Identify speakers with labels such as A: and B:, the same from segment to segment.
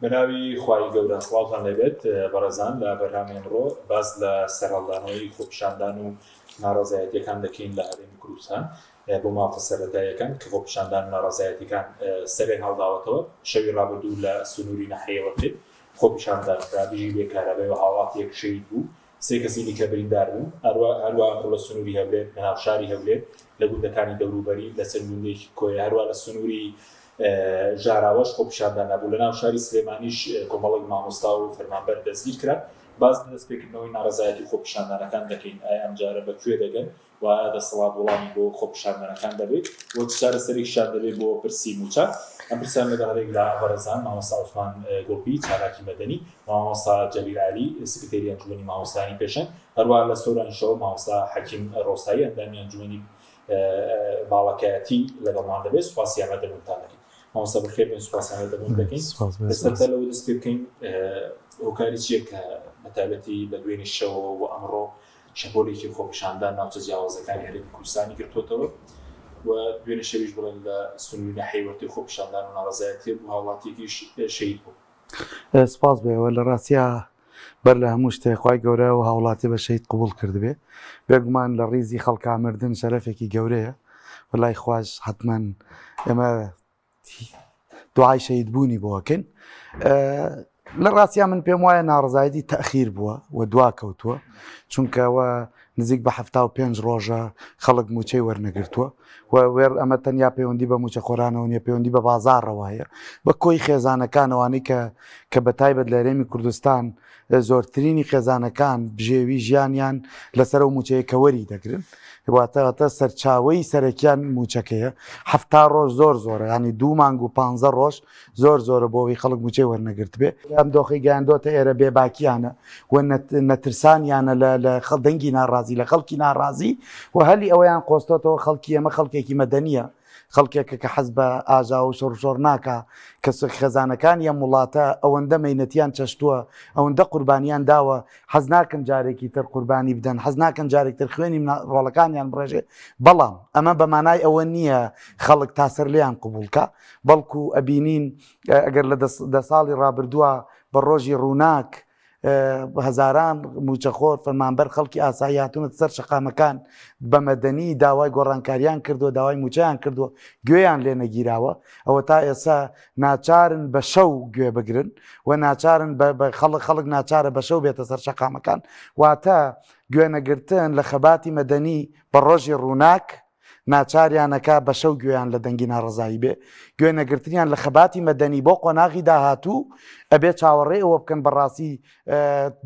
A: بەناوی خوای گەورە سڵاوتان لێبێت بەڕێزان لە بەرنامەی ئەمڕۆ باس لە سەرهەڵدانەوەی خۆپیشاندان و ناڕەزایەتیەکان دەکەین لە هەرێمی کوردستان بۆ مافە سەرەتاییەکان کە خۆپیشاندان و ناڕەزایەتیەکان سەریان هەڵداوەتەوە شەوی ڕابردوو لە سنووری نەحەیەوە کرد خۆپیشاندان کرا دژی بێ کارەبای و هاوڵاتیەک شەهید بوو سێ کەسی دیکە بریندار بوون هەروە ئەمڕۆ لە سنووری هەولێر لە ناو شاری هەولێر لە گوندەکانی دەوروبەری لە چەند گوندێکی کۆیە هەروە لە سنووری ژاراوەش خۆپیشاندان هەبوو لە ناو شاری سلێمانیش کۆمەڵێک مامۆستا و فەرمانبەر دەستگیر کران باس لە دەستپێکردنەوەی ناڕەزایەتی و خۆپیشاندانەکان دەکەین ئایا ئەمجارە بە کوێ دەگەن و ئایا دەسەڵات وەڵامی بۆ خۆپیشاندانەکان دەبێت و چ چارەسەرێکیشیان دەبێت بۆ پرسی مووچە؟ ئەم پرسیارە لەگەڵ هەریەک لە بەڕێزان مامۆستا عوسمان گوڵپی چالاکی مەدەنی و مامۆستا جەلیل عەلی سکرتێری ئەنجومەنی مامۆستایانی پێشەنگ هەروەها لە سۆرانیشەوە مامۆستا حەکیم ڕۆستایی ئەندامی ئەنجومەنی باڵەکایەتی لەگەڵمان دەبێت. سوپاسی ئامادەبوونتان دەکەین. مامۆستا بەخێر بێن، سوپاسی ئامادەبوون دەکەین. لەسەرەتا لەوە دەست پێ بکەین هۆکاری چییە کە بەتایبەتی لە دوێنێ شەوەوە و ئەمڕۆ شەپۆلێکی خۆپیشاندان ناوچە جیاوازەکانی هەرێمی کوردستانی گرتووەتەوە و دوێنێ شەویش بڵێن لە سنووری ناحیەی وەرتێ خۆپیشاندان و ناڕەزایەتییە بوو هاوڵاتییەکیش شەهید بوو.
B: سپاس بۆ ئێوە. لە ڕاستیا بەر لە هەموو شتێک خوای گەورە ئەو هاوڵاتیە بە شەهید قبوڵ کردبێ. بێگومان لە ڕیزی خەڵکا مردن شەرەفێکی گەورەیە و لای خواش حەتمەن ئێمە دوعای شەهید بوونی بۆ ئەکەین. لە ڕاستیا من پێم وایە ناڕزایەتی تەخیر بووە و دوا کەوتووە چونکەوە نزیک بە 75 ڕۆژە خەڵک موچەی وەرنەگرتووە و وێر ئەمە تەنیا پەیوەندی بە موچەخۆرانەوە نیە پەیوەندی بە بازاڕەوە هەیە بە کۆی خێزانەکانەوانەی کە کە بە تایبەت لە هەرێمی کوردستان زۆرترینی خێزانەکان بژێوی ژیانیان لەسەر ئەو موچەیە کە وەری دەگرن واتە سەرچاوەی سەرەکیان موچەکەیە هەفتا ڕۆژ زۆر زۆرە ینی دوو مانگ و پ ڕۆژ زۆر زۆرە بۆ ئەوەی خەڵک موچەی وەرنەگرتبێ ئەم دۆخی گەیاندۆتە ئێرە بێباکیانە و نەترسانیانە لە دەنگی ناڕازی لە خەڵکی ناڕازی و هەلی ئەوەیان قۆستۆتەوە خەڵکی ئێمە خەڵکێکی مەدەنیە خەڵکێکە کە حەز بە ئاژاوە و شۆڕشۆڕ ناکا کە خێزانەکانی ئەم وڵاتە ئەوەندە مەینەتیان چەشتووە ئەوەندە قوربانیان داوە حەز ناکەن جارێکی تر قوربانی بدەن حەز ناکەن جارێک تر خوێنی ڕۆڵەکانیان بڕێژێ بەڵام ئەمە بە مانای ئەوە نییە خەڵک تا سەر لێیان قبوڵکە بەڵکو ئەبینین ئەگەر لە دە ساڵی ڕابردووە بە ڕۆژی ڕووناک هەزاران موچەخۆر فەرمانبەر خەڵکی ئاسایی هاتوونەتە سەر شەقامەکان بە مەدەنی داوای گۆڕانکاریان کردووە داوای موچەیان کردووە گوێیان لێ نەگیراوە ئەوە تا ئێستا ناچارن بە شەو گوێ بگرن و ناچارن بە خەڵک خەڵک ناچارە بە شەو بێتە سەر شەقامەکان واتە گوێنەگرتن لە خەباتی مەدەنی بە ڕۆژی ڕووناک ناچاریان ئەکا بە شەو گوێیان لە دەنگی ناڕەزایی بێ، گوێ نەگرتنیان لە خەباتی مەدەنی بۆ قۆناغی داهاتوو ئەبێ چاوەڕێی ئەوە بکەن بەڕاستی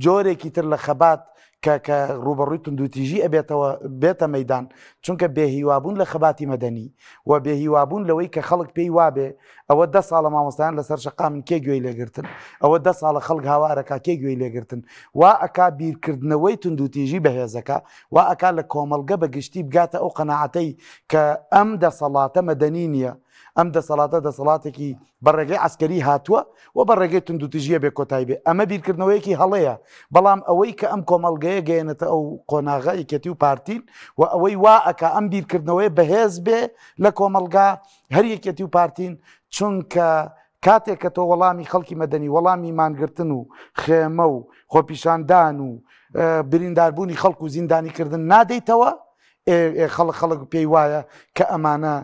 B: جۆرێکی تر لە خەبات کە کە ڕووبەڕووی توندوتیژی ئەبێتەوە بێتە مەدان چونکە بێهیوابوون لە خەباتی مەدەنی و بێهیوابوون لەوەی کە خەڵک پێی وابێ ئەوە دە ساڵە مامۆستایان لەسەر شەقامن کێ گوێی لێگرتن ئەوە دە ساڵە خەڵک هاوارەکە کێ گوێی لێگرتن وا ئەکا بیرکردنەوەی توندوتیژی بەهێزەکە وا ئەکا لە کۆمەڵگە بە گشتی بگاتە ئەو قەناعەتەی کە ئەم دەسەڵاتە مەدەنی نییە، ئەم دەسەڵاتە دەسەڵاتێکی بە ڕێگەی عەسکەری هاتووە و بە ڕێگەی توندوتیژیە بێ کۆتایی بێ. ئەمە بیرکردنەوەیەکی هەڵەیە، بەڵام ئەوەی کە ئەم کۆمەڵگەیە گەیەنێتە ئەو قۆناغە یەکێتی و پارتین و ئەوەی وا ئەکا ئەم بیرکردنەوەیە بەهێز بێ لە کۆمەڵگا هەر یەکێتی و پارتین، چونکە کاتێک کە تۆ وەڵامی خەڵکی مەدەنی، وەڵامی مانگرتن و خێمە و خۆپیشاندان و برینداربوونی خەڵک و زیندانیکردن نادەیتەوە، خەڵک خەڵک پێی وایە کە ئەمانە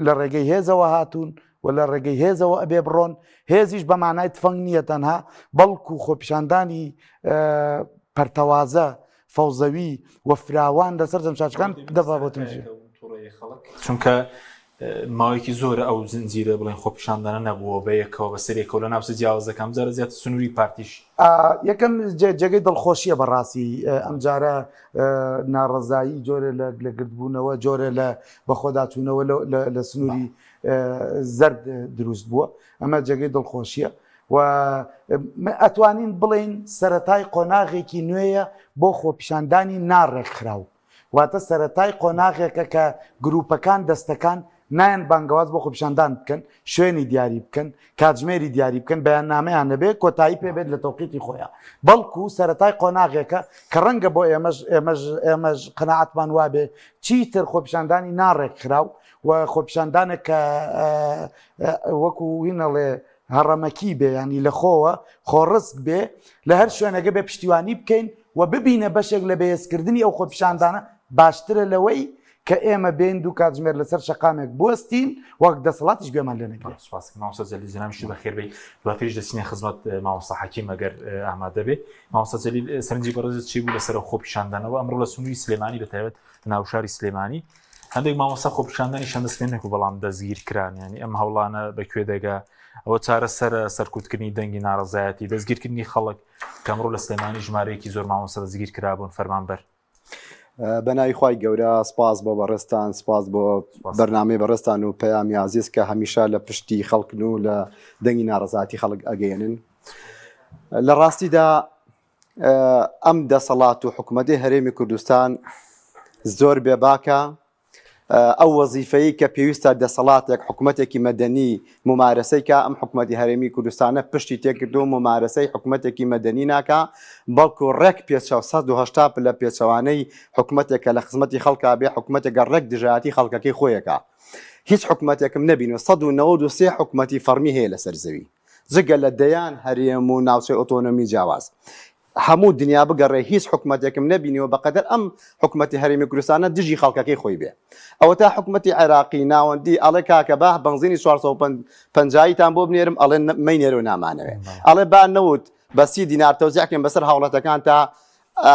B: لە ڕێگەی هێزەوە هاتوون و لە ڕێگەی هێزەوە ئەبێ بڕۆن، هێزیش بە مانای تفەنگ نییە تەنها، بەڵکو خۆپیشاندانی پەرتەوازە، فەوزەوی و فراوان لەسەر جەمشاشەکان دەبا بۆ توندی.
A: چونکە ماوەیەکی زۆرە ئەو زنجیرە بڵێن خۆپیشاندانە نەبووە بە یەکەوە بە سەرێکەوە لە ناوچە جیاوازەکان ئەمجارە زیاتر سنووری پارتیش.
B: یەکەم جێگەی دڵخۆشیە بەڕاستی ئەمجارە ناڕەزایی جۆرێ لە گردبوونەوە جۆرێ لە بەخۆداچوونەوە لە سنووری زەرد دروست بووە ئەمە جێگەی دڵخۆشیە و ئەتوانین بڵێین سەرەتای قۆناغێکی نوێیە بۆ خۆپیشاندانی ناڕێکخراو واتە سەرەتای قۆناغێکە کە گروپەکان دەستەکان نایەن بانگەواز بۆ خۆپیشاندان بکەن شوێنی دیاری بکەن کاتژمێری دیاری بکەن بەیاننامەیان نەبێ کۆتایی پێ بێت لە تەوقیتی خۆیان بەڵکو سەرەتای قۆناغێکە کە ڕەنگە بۆ ئێمەش ئێمەش ئێمەش قەناعەتمان وابێ چیتر خۆپیشاندانی ناڕێکخراو و خۆپیشاندانێک کە وەکو وینەڵێ. هەڕەمەکی بێ ینی لە خۆوە خۆڕسک بێ لە هەر شوێنەکە بێ پشتیوانی بکەین و ببینە بەشێک لە بەهێزکردنی ئەو خۆپیشاندانە باشترە لەوەی کە ئێمە بێین دوو کاتژمێر لەسەر شەقامێک بوەستین وەک دەسەڵاتیش گوێمان لێ نەگرێت.
A: سپاس مامۆستا جەلیل جەنابیشت بەخێربێی دواتریش دەچینە خزمەت مامۆستا حەکیم ئەگەر ئامادە بێ مامۆستا جەلیل سەرنجی بەڕێزت چی بوو لەسەر خۆپیشاندانەوە ئەمڕۆ لە سنووری سلێمانی بە تایبەت ناوشاری سلێمانی هەندێک مامۆستا خۆپیشاندانی دەست پێ نەکو بەڵام دەستگیر کران ینی ئەم هەوڵانە بەکوێ دەگا ئەوە چارەسەرە سەرکوتکردنی دەنگی ناڕەزایەتی دەستگیرکردنی خەڵک کەمڕۆ لە سلێمانی ژمارەیەکی زۆر مامۆستا دەستگیر کرابوون فەرمانبەر
C: بە ناوی خوای گەورە سپاس بۆ بەڕێزتان سپاس بۆ بەرنامەی بەڕێزتان و پەیامی ئازیز کە هەمیشە لە پشتی خەڵکن و لە دەنگی ناڕەزایەتی خەڵک ئەگەیەنن لە ڕاستیدا ئەم دەسەڵات و حکوومەتی هەرێمی کوردستان زۆر بێباکە ئەو وەزیفەی کە پێویستە دەسەڵاتێک حکومەتێکی مەدەنی مومارەسەی کا ئەم حکومەتی هەرێمی کوردستانە پشتی تێکردو مومارەسەی حکومەتێکی مەدەنی ناکا بەڵکو ڕێک پێچەو 180 پلە پێچەوانەی حکومەتێک کە لە خزمەتی خەڵکا بێ حکومەتێکە ڕێک دژایەتی خەڵکەکەی خۆیەکا هیچ حکومەتێکم نەبینوە 193 حکومەتی فەڕمی هەیە لەسەر زەوی جگە لە دەیان هەرێم و ناوچەی ئۆتۆنۆمی جیاواز هەموو دنیا بگەڕێ هیچ حکومەتێکم نەبینیوە بەقەدەر ئەم حکومەتی هەرێمی کوردستانە دژی خەڵکەکەی خۆی بێ ئەوەتا حکومەتی عێراقی ناوەندی ئەڵێ کاکە با بەنزینی 450 تان بۆ بنێرم ئەڵێ مەینێرەوە نامانەوێ ئەڵێ با نەوت بە سی دینار تەوزیع کەین بەسەر هاوڵاتەکان تا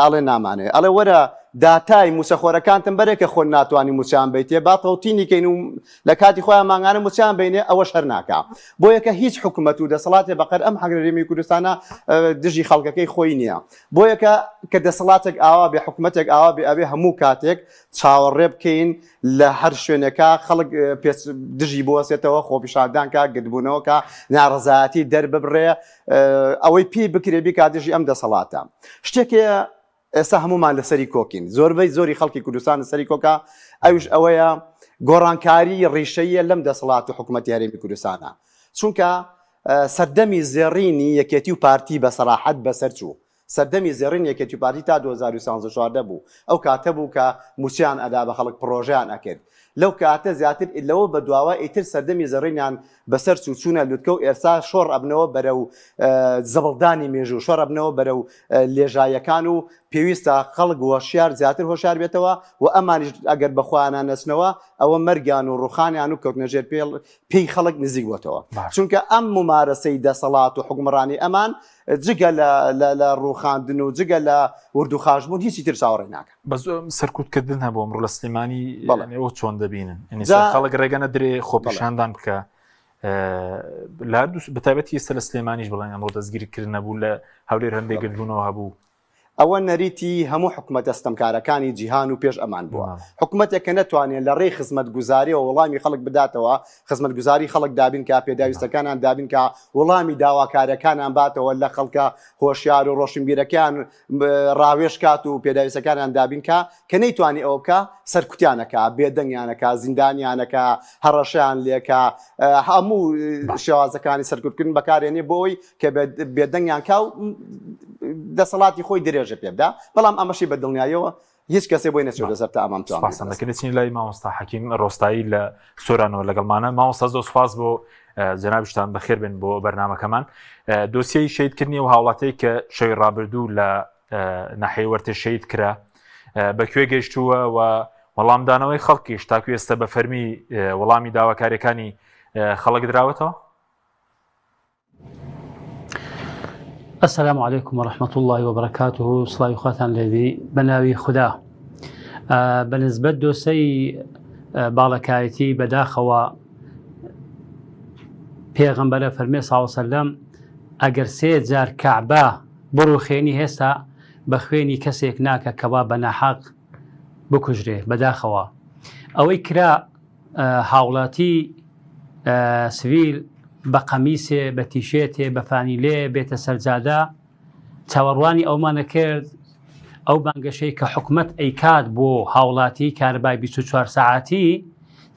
C: ئەڵێ نامانەوێ ئەڵێ وەرە داتای موچەخۆرەکانتم بەرێ کە خۆ ناتوانانی موچان بیتێ با تەوتینی کەین و لە کاتی خۆیان مانگانە موچەیان بینێ ئەوەش هەر ناکا بۆیە کە هیچ حکومەت و دەسەڵاتێ بەقەر ئەم هەرێمی کوردستانە دژی خەڵکەکەی خۆی نییە بۆیە کە کە دەسەڵاتێک ئاوا بێ حکومەتێک ئاوا بێ ئەبێ هەموو کاتێک چاوەڕێ بکەین لە هەر شوێنێکا خەڵک دژی بوەسێتەوە خۆپیشاندان کا گردبوونەوە کا ناڕەزایەتی دەرببڕێ ئەوەی پێی بکرێ بیکا دژی ئەم دەسەڵاتە شتێکێ ئێستا هەموومان لەسەری کۆکین، زۆربەی زۆری خەڵکی کوردستان لەسەری کۆکە، ئەویش ئەوەیە گۆڕانکاری ڕیشەییە لەم دەسەڵات و حکومەتی هەرێمی کوردستانە، چونکە سەردەمی زێڕینی یەکێتی و پارتی بە سەراحەت بەسەر چوو، سەردەمی زێڕینی یەکێتی و پارتی تا 2013 14 بوو، ئەو کاتە بوو کە مووچەیان ئەدا بە خەڵک پڕۆژەیان ئەکرد، لەو کاتە زیاتر لەوە بەدواوە ئیتر سەردەمی زێڕینیان بەسەر چوو چوونە لوتکە و ئێستا شۆڕ ئەبنەوە بەرەو زبڵدانی مێژوو شۆڕ ئەبنەوە بەرەو لێژاییەکان و پێویستە خەڵک هۆشیار زیاتر هۆشیار بێتەوە و ئەمانیش ئەگەر بە خۆیانە نەچنەوە ئەوە مەرگیان و ڕوخانیان و کەوتنە ژێر پێڵ پێی خەڵک نزیک بۆتەوە چونکە ئەم ممارەسەی دەسەڵات و حکومڕانی ئەمان جگە لە ڕوخاندن و جگە لە وردوخاشبوون هیچی تر چاوەڕێ ناکە.
A: بەس سەرکوتکردن هەبوو ئەمڕۆ لە سلێمانی ئەوە چۆن دەبینن خەڵک ڕێگە نەدرێ خۆپیشاندان بکە لە هەردوو بەتایبەتی ئێستا لە سلێمانیش بڵێن ئەمڕۆ دەستگیرکردن نەبوو لە هەولێر هەندێک گردبوونەوە هەبوو.
C: ئەوە نەریتی هەموو حکومەتە ستەمکارەکانی جیهان و پێش ئەمان بووە. حکومەتێک کە نەتوانێت لە ڕێی خزمەتگوزاریەوە وەڵامی خەڵک بداتەوە، خزمەتگوزاری خەڵک دابین کا، پێداویستەکانیان دابین کا، وەڵامی داواکاریەکانیان باتەوە، لە خەڵکە هۆشیار و ڕۆشنبیرەکەیان ڕاوێژ کات و پێداویستەکانیان دابین کا، کە نەیتوانی ئەوە بکا، سەرکوتیان ئەکا، بێدەنگیان ئەکا، زیندانیان ئەکا، هەڕەشەیان لێکا، هەموو شێوازەکانی سەرکوتکردن بەکارێنێ بۆ ئەوەی کە بێدەنگیان کا و دەسەڵاتی خۆی درێژە پێ بدا، بەڵام ئەمەشی بە دڵنیاییەوە هیچ کەسێ بۆی نەچێتە سەر تا ئەمام توان
A: سپاسم دەکەین دەچین لای مامۆستا حەکیم ڕۆستایی لە سۆرانەوە لەگەڵمانە مامۆستا زۆر سپاس بۆ جەنابیشتان بەخێر بێن بۆ بەرنامەکەمان دۆسیەی شەیدکردنی و هاوڵاتەی کە شەوی ڕابردوو لە ناحیەی وەرتێ شەید کرا بەکوێ گەیشتووە و وەڵامدانەوەی خەڵکیش تاکو ئێستا بە فەرمی وەڵامی داواکاریەکانی خەڵک دراوەتەوە؟
D: السلام علیکم و رحمة اللە و بەرەکاته سڵاوی خواتان لێبی بە ناوی خودا بە نسبەت دۆسەی باڵەکایەتی بەداخەوە پێغەمبەرە فەرمێ ساوسەلەم ئەگەر سێ جار کەعبە بڕوخێنی هێستا بە خوێنی کەسێک ناکە کەوا بە ناحەق بکوژرێ بەداخەوە ئەوەی کرا هاوڵاتی سڤیل بە قەمیسێ بە تیشێتێ بە فانیلێ بێتە سەرجادە چاوەڕوانی ئەومانە کرد ئەو بانگەشەی کە حکومەت ئەیکات بۆ هاوڵاتی کارەبای 24 سەعاتی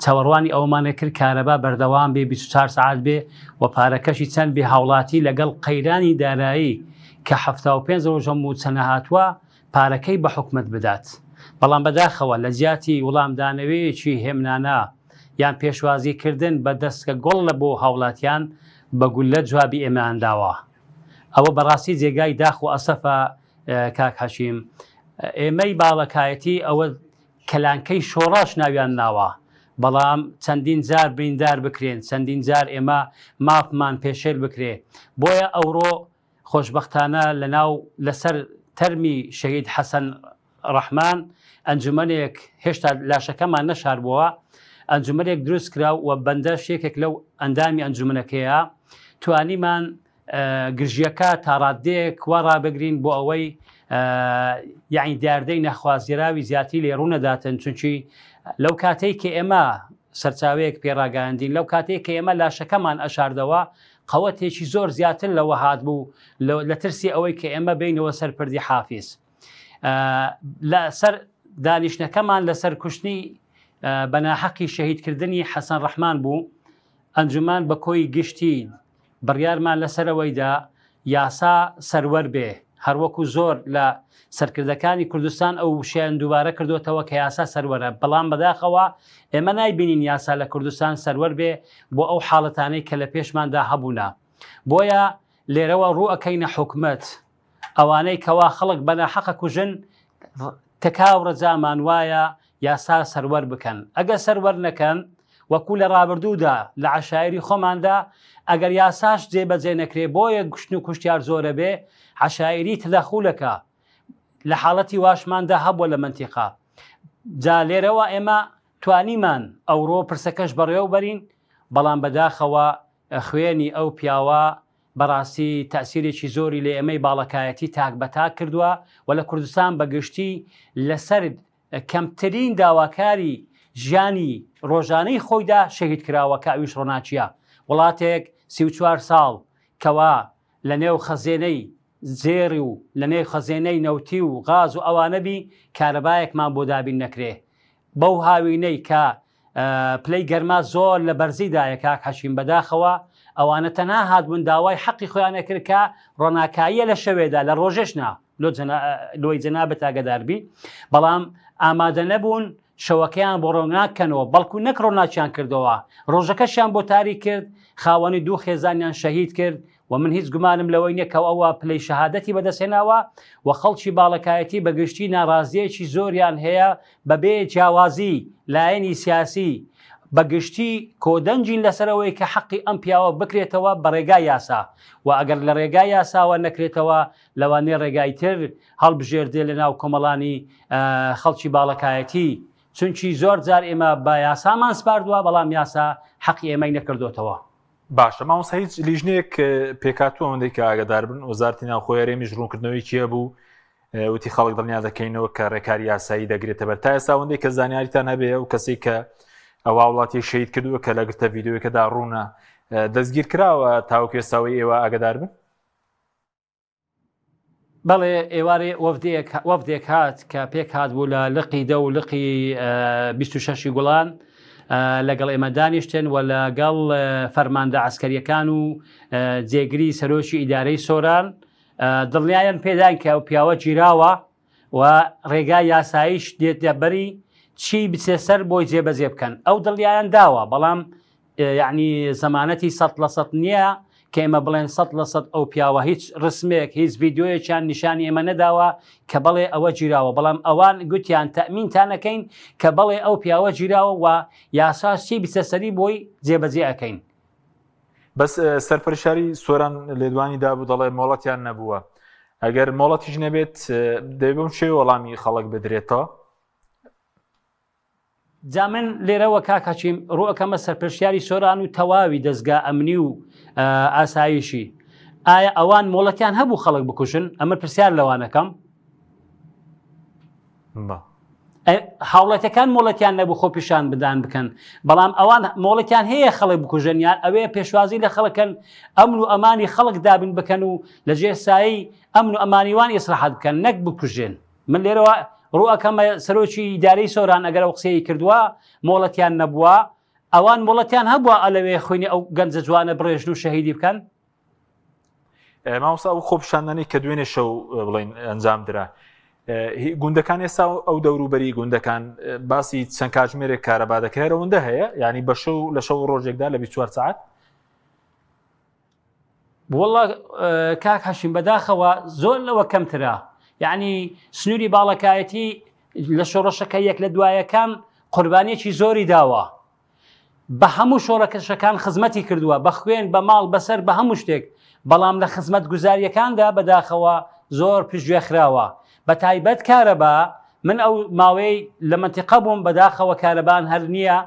D: چاوەڕوانی ئەومانە کرد کارەبا بەردەوام بێ 24 سەعات بێ و پارەکەشی چەند بێ هاوڵاتی لەگەڵ قەیرانی دارایی کە 75 ڕۆژە مووچە نەهاتووە پارەکەی بە حکومەت بدات، بەڵام بەداخەوە لە جیاتی وڵامدانەوەیەکی هێمنانە یان پێشوازی کردن بە دەستکە گوڵ لە بۆ هاوڵاتیان، بە گوللە جوابی ئێمەیان داوە. ئەوە بەڕاستی جێگای داخ و ئەسەفە کاک حەکیم. ئێمەی باڵەکایەتی ئەوە کەلانکەی شۆڕش ناویان ناوە، بەڵام چەندین جار بریندار بکرێن، چەندین جار ئێمە مافمان پێشێل بکرێ. بۆیە ئەوڕۆ خۆشبەختانە لەناو لەسەر تەرمی شەهید حەسەن ڕەحمان ئەنجومەنێک هێشتا لاشەکەمان نەشاربووە ئەنجومەنێک دروست کرا و بەندەش یەکێک لەو ئەندامی ئەنجومەنەکەیە توانیمان گرژیەکە تاڕادەیەک وا ڕابگرین بۆ ئەوەی یعنی دیاردەی نەخوازیراوی زیاتری لێ ڕوونەداتن چونکی لەو کاتەی کە ئێمە سەرچاوەیەک پێڕاگەاندین لەو کاتێک کە ئێمە لاشەکەمان ئەشاردەوە قەوەتێکی زۆر زیاتر لەوە هات بوو لە ترسی ئەوەی کە ئێمە بینەوە سەر پردی حافیز لەسەر دانیشتنەکەمان لەسەر کوشتنی بەناحەقی شەهیدکردنی حەسەن ڕەحمان بوو ئەنجومان بە کۆی گشتی بڕیارمان لەسەرەوەیدا یاسا سەروەر بێ هەروەکو زۆر لە سەرکردەکانی کوردستان ئەو وشیان دووبارە کردوتەوە کە یاسا سەروەرە بەڵام بەداخەوە ئێمە نایبینین یاسا لە کوردستان سەروەر بێ بۆ ئەو حاڵەتانەی کە لە پێشماندا هەبوونە بۆیە لێرەوە ڕوو ئەکەینە حکومەت ئەوانەی کەوا خەڵک بە ناحەق ئەکوژن تکا و ڕەجامان وایە یاسا سەروەر بکەن ئەگەر سەروەر نەکەن وەکو لە ڕابردوودا لە عەشایری خۆماندا ئەگەر یاساش جێبەجێ نەکرێ بۆیە کوشتن و کوشتیار زۆرە بێ عەشایری تدەخولەکە لە حاڵەتی واشماندا هەبووە لە مەنتیقە جا لێرەوە ئێمە توانیمان ئەوڕۆ پرسەکەش بەڕێوە بەرین بەڵام بەداخەوە خوێنی ئەو پیاوە بەڕاستی تەئسیرێکی زۆری لە ئێمەی باڵەکایەتی تاک بە تاک کردووە و لە کوردستان بە گشتی لەسەر کەمترین داواکاری ژیانی ڕۆژانەی خۆیدا شەهید کراوە کە ئەویش ڕۆناکییە. وڵاتێک 34 ساڵ کەوا لە نێو خەزێنەی زێڕی و لە نێو خەزێنەی نەوتی و غاز و ئەوانە بی کارەبایەکمان بۆ دابین نەکرێ بەو هاوینەی کە پلەی گەرما زۆر لە بەرزیدایە کاک حەکیم بەداخەوە ئەوانە تەنها هاتبوون داوای حەقی خۆیان ئەکرد کە ڕۆناکاییە لە شەوێدا لە ڕۆژێش نا لۆی جەنابت ئاگەداربی بەڵام ئامادە نەبوون شەوەکەیان بۆ ڕۆناک کەنەوە بەڵکو نەک ڕۆناکیان کردەوە ڕۆژەکەشیان بۆ تاریک کرد خاوەنی دوو خێزانیان شەهید کرد و من هیچ گومانم لەوەی نیە کە ئەوە پلەی شەهادەتی بەدەستهێناوە و خەڵکی باڵەکایەتی بە گشتی ناڕازیەکی زۆریان هەیە بەبێ جیاوازی لایەنی سیاسی بە گشتی کۆدەنگین لەسەرەوەی کە حەقی ئەم پیاوە بکرێتەوە بە ڕێگای یاسا و ئەگەر لە ڕێگای یاساوە نەکرێتەوە لەوانەیە ڕێگای تر هەڵبژێردێ لە ناو کۆمەڵانی خەڵکی باڵەکایەتی چونکی زۆر جار ئێمە بە یاسامان سپاردووە بەڵام یاسا حەقی ئێمەی نەکردۆتەوە.
A: باشە مامۆستا هیچ لیژنەیەک پێکاتوە ئەوەندەی کە ئاگادار بن وەزارتی ناوخۆی هەرێمیش ڕوونکردنەوەیکی هەبوو وتی خەڵک دڵنیا دەکەینەوە کە ڕێکاری یاسایی دەگرێتە بەر تا ئێستا ئەوەندەی کە زانیاریتان هەبێ ئەو کەسێک کە ئەو هاوڵاتی شەهید کردووە کە لە گرتە ڤیدیۆیەکەدا ڕوونە دەستگیر کراوە تاوەکو ئێستاوەی ئێوە ئاگادار بن
D: بەڵێ ئێوارێ وەفدێک وەفدێک هات کە پێک هات بوو لە لقی دە و لقی 26 گوڵان لەگەڵ ئێمە دانیشتن و لەگەڵ فەرماندە عسکەریەکان و جێگری سەرۆکی ئیدارەی سۆران دڵنیایان پێدان کە ئەو پیاوە گیراوە و ڕێگای یاساییش دێتە بەری چی بچێ سەر بۆی جێبەجێ بکەن ئەو دڵیان داوە بەڵام یعنی زەمانەتی سە لە سە نییە کە ئێمە بڵێن سە لە سە ئەو پیاوە هیچ ڕسمێک هیچ ڤیددیوەیەکیان نیشانی ئێمە نەداوە کە بەڵێ ئەوە گیراوە بەڵام ئەوان گوتیان تەمینتان نەکەین کە بەڵێ ئەو پیاوە گیراوە و یاسا چی بچە سەری بۆی جێبەجێ ئەەکەین
A: بەس سەرپەرشاری سۆران لێدوانی دابوو دەڵێ مۆڵەتیان نەبووە ئەگەر مۆڵەتیش نەبێت دەبم شێ وەڵامی خەڵک بدرێتەوە
D: جا من لێرەوە کاک حەکیم ڕووەکەمە سەرپەرشتیاری سۆران و تەواوی دەزگا ئەمنی و ئاسایشی ئایا ئەوان مۆڵەتیان هەبوو خەڵک بکوژن ئەمە پرسیار لەوانەکەم هاوڵاتەکان مۆڵەتیان نەبوو خۆ پیشان بدان بکەن بەڵام ئەوان مۆڵەتیان هەیە خەڵک بکوژن یان ئەوێ پێشوازی لە خەڵکەن ئەمن و ئەمانی خەڵک دابین بکەن و لە ژێر سایەی ئەمن و ئەمانیوان ئیسراحەت بکەن نەک بکوژێن من لێرەوە ڕوو ئەکەمە سەرۆکی ئیدارەی سۆران ئەگەر ئەو قسەی کردووە مۆڵەتیان نەبووە ئەوان مۆڵەتیان هەبووە ئەلەوێ خوێنی ئەو گەنجە جوانە بڕێژن و شەهیدی بکەن
A: مامۆستا ئەو خۆپیشاندانەی کە دوێنێ شەو بڵین ئەنجام درا گوندەکان ئێستا ئەو دەوروبەری گوندەکان باسی چەند کاتژمێرێک کارەبا دەکرێت ئەوەندە هەیە ینی بە شەو لە شەو ڕۆژێکدا لە 24 ساعت.
D: وەڵا کاک هەشیم بەداخەوە زۆر لەوە کەمترە یعنی سنووری باڵەکایەتی لە شۆڕشەکە یەک لە دوایەکان قوربانیەکی زۆری داوە بە هەموو شۆڕەکەشەکان خزمەتی کردووە بە خوێن بە ماڵ بەسەر بە هەموو شتێک بەڵام لە خزمەت گوزاریەکاندا بەداخەوە زۆر پشتگوێ خراوە بە تایبەت کارەبا من ئەو ماوەی لە منتیقە بووم بەداخەوە کارەبان هەر نییە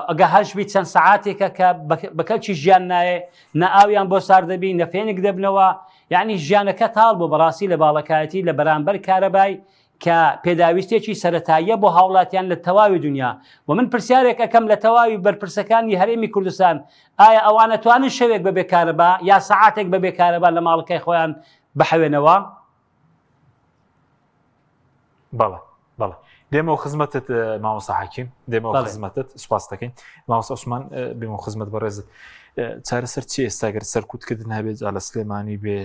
D: ئەگە هەشبی چەند سەعاتێکە کە بە کەلکی ژیان نایێ نە ئاویان بۆ سارد دەبی نە فێنک دەبنەوە یعنی ژیانەکە تاڵ بۆ بەڕاستی لە باڵەکایەتی لە بەرامبەر کارەبای کە پێداویستێکی سەتاییە بۆ هاوڵاتیان لە تەواوی دنیا و من پرسیارێک ئەەکەم لە تەواوی بەرپرسەکانی هەرێمی کوردستان ئایا ئەوانە توانن شەوێک بەبێ کارەبا یا سەعاتێک بەبێ کارەبا لە ماڵەکەی خۆیان بحەوێنەوە؟
A: بەڵێ بەڵێ دێمەوە خزمەتت مامۆستا حەکیم دێمەوە خزمەتت سوپاس دەکەین مامۆستا عوسمان بێمەوە خزمەت بەڕێزت چارەسەر چی ئێستا گەر سەرکوتکردن هەبێت جا لە سلێمانی بێ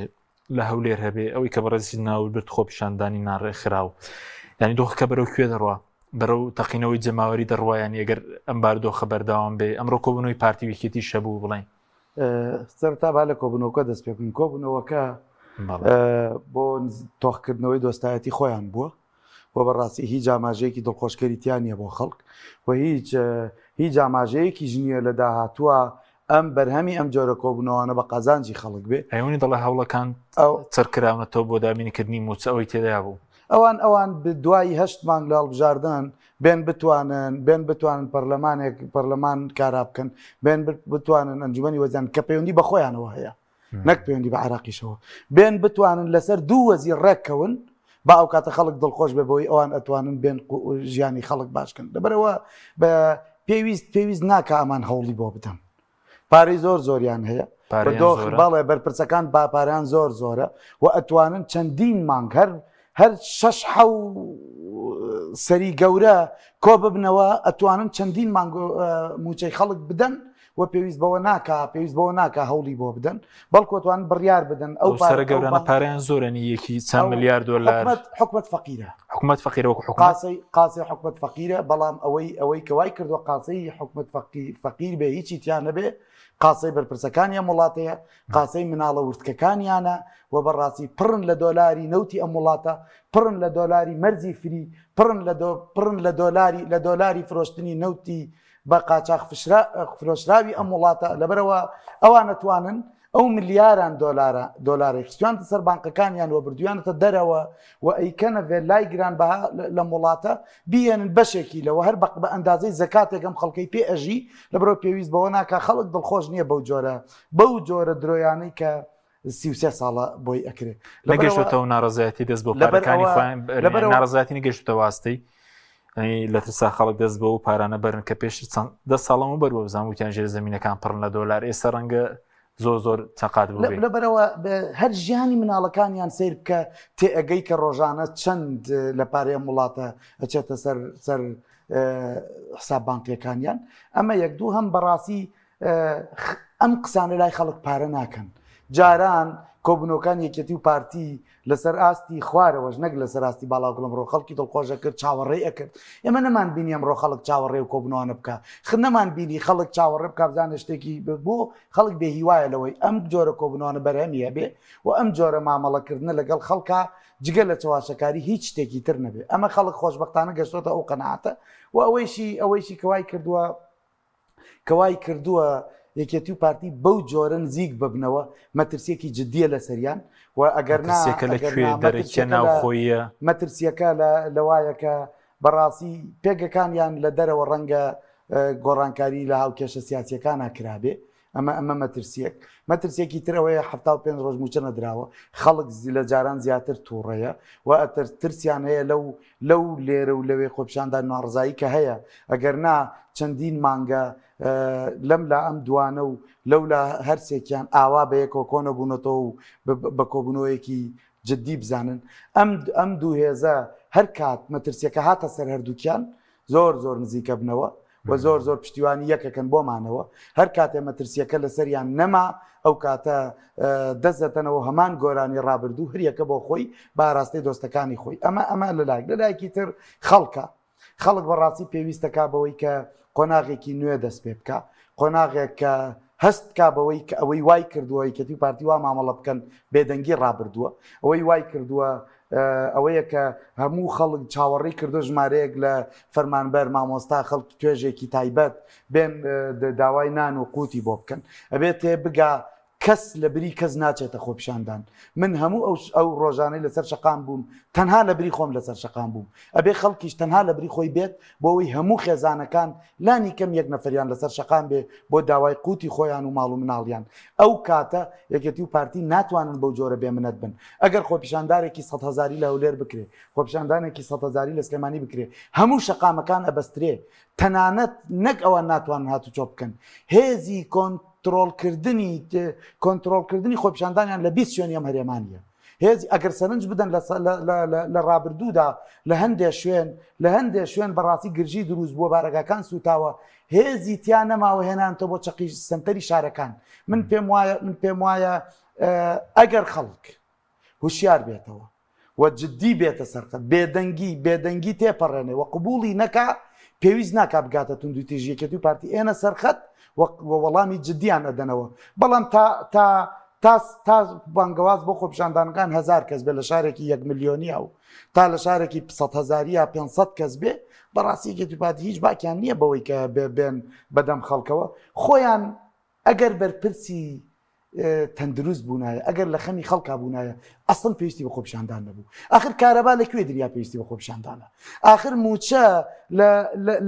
A: لە هەولێر هەبێ ئەوەی کە بەڕێزی ناو برد خۆپیشاندانی ناڕێکخراو یعنی دۆخەکە بەرەو کوێ دەڕوا بەرەو تەقینەوەی جەماوەری دەڕوایان ئەگەر ئەم بارودۆخە بەردەوام بێ ئەمڕۆ کۆبوونەوەی پارتی ویکێتی شەبوو بڵێن
B: سەرەتا با لە کۆبوونەوەکە دەست پێ بکەین کۆبوونەوەکە بۆ تۆخکردنەوەی دۆستایەتی خۆیان بووە و بەڕاستی هیچ ئاماژەیەکی دڵخۆشکەری تیا نییە بۆ خەڵک و هیچ هیچ ئاماژەیەکیش نییە لە داهاتووە ئەم بەرهەمی ئەم جۆرە کۆبوونەوانە بە قازانجی خەڵک بێ.
A: ئەیونی دەڵێ هەوڵەکان چڕکراونەتەوە بۆ دابینکردنی مووچە ئەوەی تێدا بوو.
B: ئەوان ئەوان دوای هەشت مانگ لە هەڵبژاردن بێن بتوانن بێن بتوانن پەرلەمانێک پەرلەمان کارا بکەن بێن بتوانن ئەنجومەنی وەزیران کە پەیوەندی بە خۆیانەوە هەیە نەک پەیوەندی بە عراقیشەوە بێن بتوانن لەسەر دوو وەزیر ڕێککەون با ئەو کاتە خەڵک دڵخۆش بێ بەوەی ئەوان ئەتوانن بێن ژیانی خەڵک باشکەن لەبەرەوە بە پێویست پێویست ناکە ئەمان هەوڵی بۆ بدەن پارەی زۆر زۆریان هەیە دۆخ بەڵێ بەرپرسەکان با پاران زۆر زۆرە و ئەتوانن چەندین مانگ هەر هەر شەش حەو سەری گەورە کۆ ببنەوە ئەتوانن چەندین مانگ موچەی خەڵک بدەن و پێویست بەوە ناکا پێویست بەوە ناکا هەوڵی بۆ بدەن بەڵکو توان بڕیار بدەن
A: ئەو سەرە گەورانە پارەیان زۆرەنی یەکی چەند ملیار دۆلار
B: حکومت فەقیرە
A: حکومت فەقیرە وەکو
B: حکومت قاسەی قاسەی حکومت فەقیرە بەڵام ئەوەی ئەوەی کە وای کردووە قاسەی حکومت فەقیر بێ هیچی تیا نەبێ قاسەی بەرپرسەکانی ئەم وڵاتەیە قاسەی مناڵە وردکەکانیانە و بەڕاستی پڕن لە دۆلاری نەوتی ئەم وڵاتە پڕن لە دۆلاری مەرزی فری پڕن لە پڕن لە دۆلاری لە دۆلاری فرۆشتنی نەوتی بە قاچاخ فرۆشراوی ئەم وڵاتە لەبەرەوە ئەوان ئەتوانن ئەو ملیاران دۆلارە دۆلارەی خستویانتە سەر بانقەکانیان و بردویانەتە دەرەوە و ئەیکەنە ڤێلای گرانبەها لەم وڵاتە بیێنن بەشێکی لەوە هەر بە ئەندازەی زەکاتێک ئەم خەڵکەی پێ ئەژی لەبەرەوە پێویست بەوە ناکا خەڵک دڵخۆش نییە بەو جۆرە بەو جۆرە درۆیانەی کە 33 ساڵە بۆی ئەکرێ
A: نەگەشتەوە ناڕزایەتی دەست بۆ پارەکانی خۆیان ناڕزایەتی نەگەشتە واستەی لە ترسا خەڵک دەست بۆ و پارانە بەرن کە پێش چەند دە ساڵەمە بەر بۆ بزان وتیان ژێر زمینەکان پڕن لە دۆلار ئێستا ڕەنگە زۆر زۆر چەقات بوو
B: لەبەرەوە هەر ژیانی مناڵەکانیان سیر بکە تێئەگەی کە ڕۆژانە چەند لە پارەی ئەم وڵاتە ئەچێتە سەر سەر حساب بانقیەکانیان ئەمە یەک دوو هەم بەڕاستی ئەم قسانە لای خەڵک پارە ناکەن. جاران کۆبوونەوەکان یەکێتی و پارتی لەسەر ئاستی خوارەوەش نەک لەسەر ئاستی باڵا گوڵم ڕۆ خەڵکی دڵخۆش ئەکرد چاوەڕێی ئەکرد ئێمە نەمان بینی ئەمڕۆ خەڵک چاوەڕێ و کۆبوونەوانە بکا خ نەمان بینی خەڵک چاوەڕێ بکا بزانێ شتێکی بۆ خەڵک بێ هیوایە لەوەی ئەم جۆرە کۆبوونەوانە بەرهەمی هەبێ و ئەم جۆرە مامەڵەکردنە لەگەڵ خەڵکا جگە لە چەواشەکاری هیچ شتێکی تر نەبێ ئەمە خەڵک خۆشبەختانە گەشتۆتە ئەو قەناعەتە و ئەوەیشی ئەوەیشی کە وای کردووە کە وای کردووە یەکێتی و پارتی بەو جۆرە نزیک ببنەوە مەترسیەکی جدیە لەسەریان و ئەگەر
A: مەترسیەکە لە کوێ دەرەکیە ناوخۆیە
B: مەترسیەکە لەوایە کە بەڕاستی پێگەکانیان لە دەرەوە ڕەنگە گۆڕانکاری لە هاوکێشە سیاسیەکانە کرابێ ئەمە ئەمە مەترسیەک مەترسیەکی تر ئەوەیە 75 ڕۆژ موچە نەدراوە خەڵک لە جاران زیاتر تووڕەیە و ئەتر ترسیان هەیە لەو لەو لێرە و لەوێ خۆپیشاندان ناڕزایی کە هەیە ئەگەر نا چەندین مانگە لەم لا ئەم دوانە و لەو لا هەرسێکیان ئاوا بە یەکەوە کۆنەبوونەتەوە و بە کۆبوونەوەیەکی جددی بزانن ئەم ئەم دوو هێزە هەر کات مەترسیەکە هاتە سەر هەردووکیان زۆر زۆر نزیکە بنەوە و زۆر زۆر پشتیوانی یەکەکەن بۆمانەوە هەر کاتێ مەترسیەکە لەسەریان نەما ئەو کاتە دەست دەتەنەوە هەمان گۆرانی ڕابردوو هەریەکە بۆ خۆی بە ئاراستەی دۆستەکانی خۆی ئەمە ئەمە لەلایەک لەلایەکی تر خەڵکە خەڵک بەڕاستی پێویستەکە بەوەی کە قۆناغێکی نوێ دەست پێ بکە قۆناغێک کە هەست بکا بەوەی کە ئەوەی وای کردووە یەکێتی و پارتی وا مامەڵە بکەن بێدەنگی ڕابردووە، ئەوەی وای کردووە ئەوەیە کە هەموو خەڵک چاوەڕێی کردو ژمارەیەک لە فەرمانبەر، مامۆستا، خەڵکی توێژێکی تایبەت بێن داوای نان و قوتی بۆ بکەن. ئەبێت تێ بگا کەس لە بری کەس ناچێتە خۆپیشاندان. من هەموو ئەو ئەو ڕۆژانەی لەسەر شەقام بووم تەنها لە بری خۆم لەسەر شەقام بووم. ئەبێ خەڵکیش تەنها لە بری خۆی بێت بۆ ئەوەی هەموو خێزانەکان لانی کەم یەک نەفەریان لەسەر شەقام بێ بۆ داوای قوتی خۆیان و ماڵ و مناڵیان. ئەو کاتە یەکێتی و پارتی ناتوانن بەو جۆرە بێ منەت بن. ئەگەر خۆپیشاندارێکی سەدهەزاری لە هەولێر بکرێ، خۆپیشاندانێکی سەدهەزاری لە سلێمانی بکرێ، هەموو شەقامەکان ئەبەسترێ. تەنانەت نەک ئەوان ناتوانن هاتوچۆ بکەن، هێزی کۆنترۆڵکردنی کۆنترۆڵکردنی خۆپیشاندانیان لە 20 شوێنی ئەم هەرێمە نییە. هێزی ئەگەر سەرنج بدەن لە ڕابردوودا لە هەندێ شوێن لە هەندێ شوێن بەڕاستی گرژی دروست بووە بارەگاکان سوتاوە هێزی تیا نەماوە هێنانتە بۆ چەقی سنتەری شارەکان من پێم وایە من پێم وایە ئەگەر خەڵک هوشیار بێتەوە و جددی بێتە سەرخەت بێدەنگی بێدەنگی تێپەڕێنێ و قبوڵی نەکا پێویست ناکا بگاتە توندوتیژی یەکێتی و پارتی ئێنە سەرخەت و وەڵامی جددیان ئەدەنەوە بەڵام تا تا تا تا بانگەواز بۆ خۆپیشاندانەکان هەزار کەس بێ لە شارێکی یەک ملیۆنیە و تا لە شارێکی 100 هەزاریە 500 کەس بێ بەڕاستی یەکێتی و پارتی هیچ باکیان نییە بەوەی کە بێن بەدەم خەڵکەوە خۆیان ئەگەر بەرپرسی تەندروست بوونایە ئەگەر لە خەمی خەڵکا بوونایە ئەسڵ پێویستی بە خۆپیشاندان نەبوو ئاخر کارەبا لە کوێ دنیا پێویستی بە خۆپیشاندانە ئاخر موچە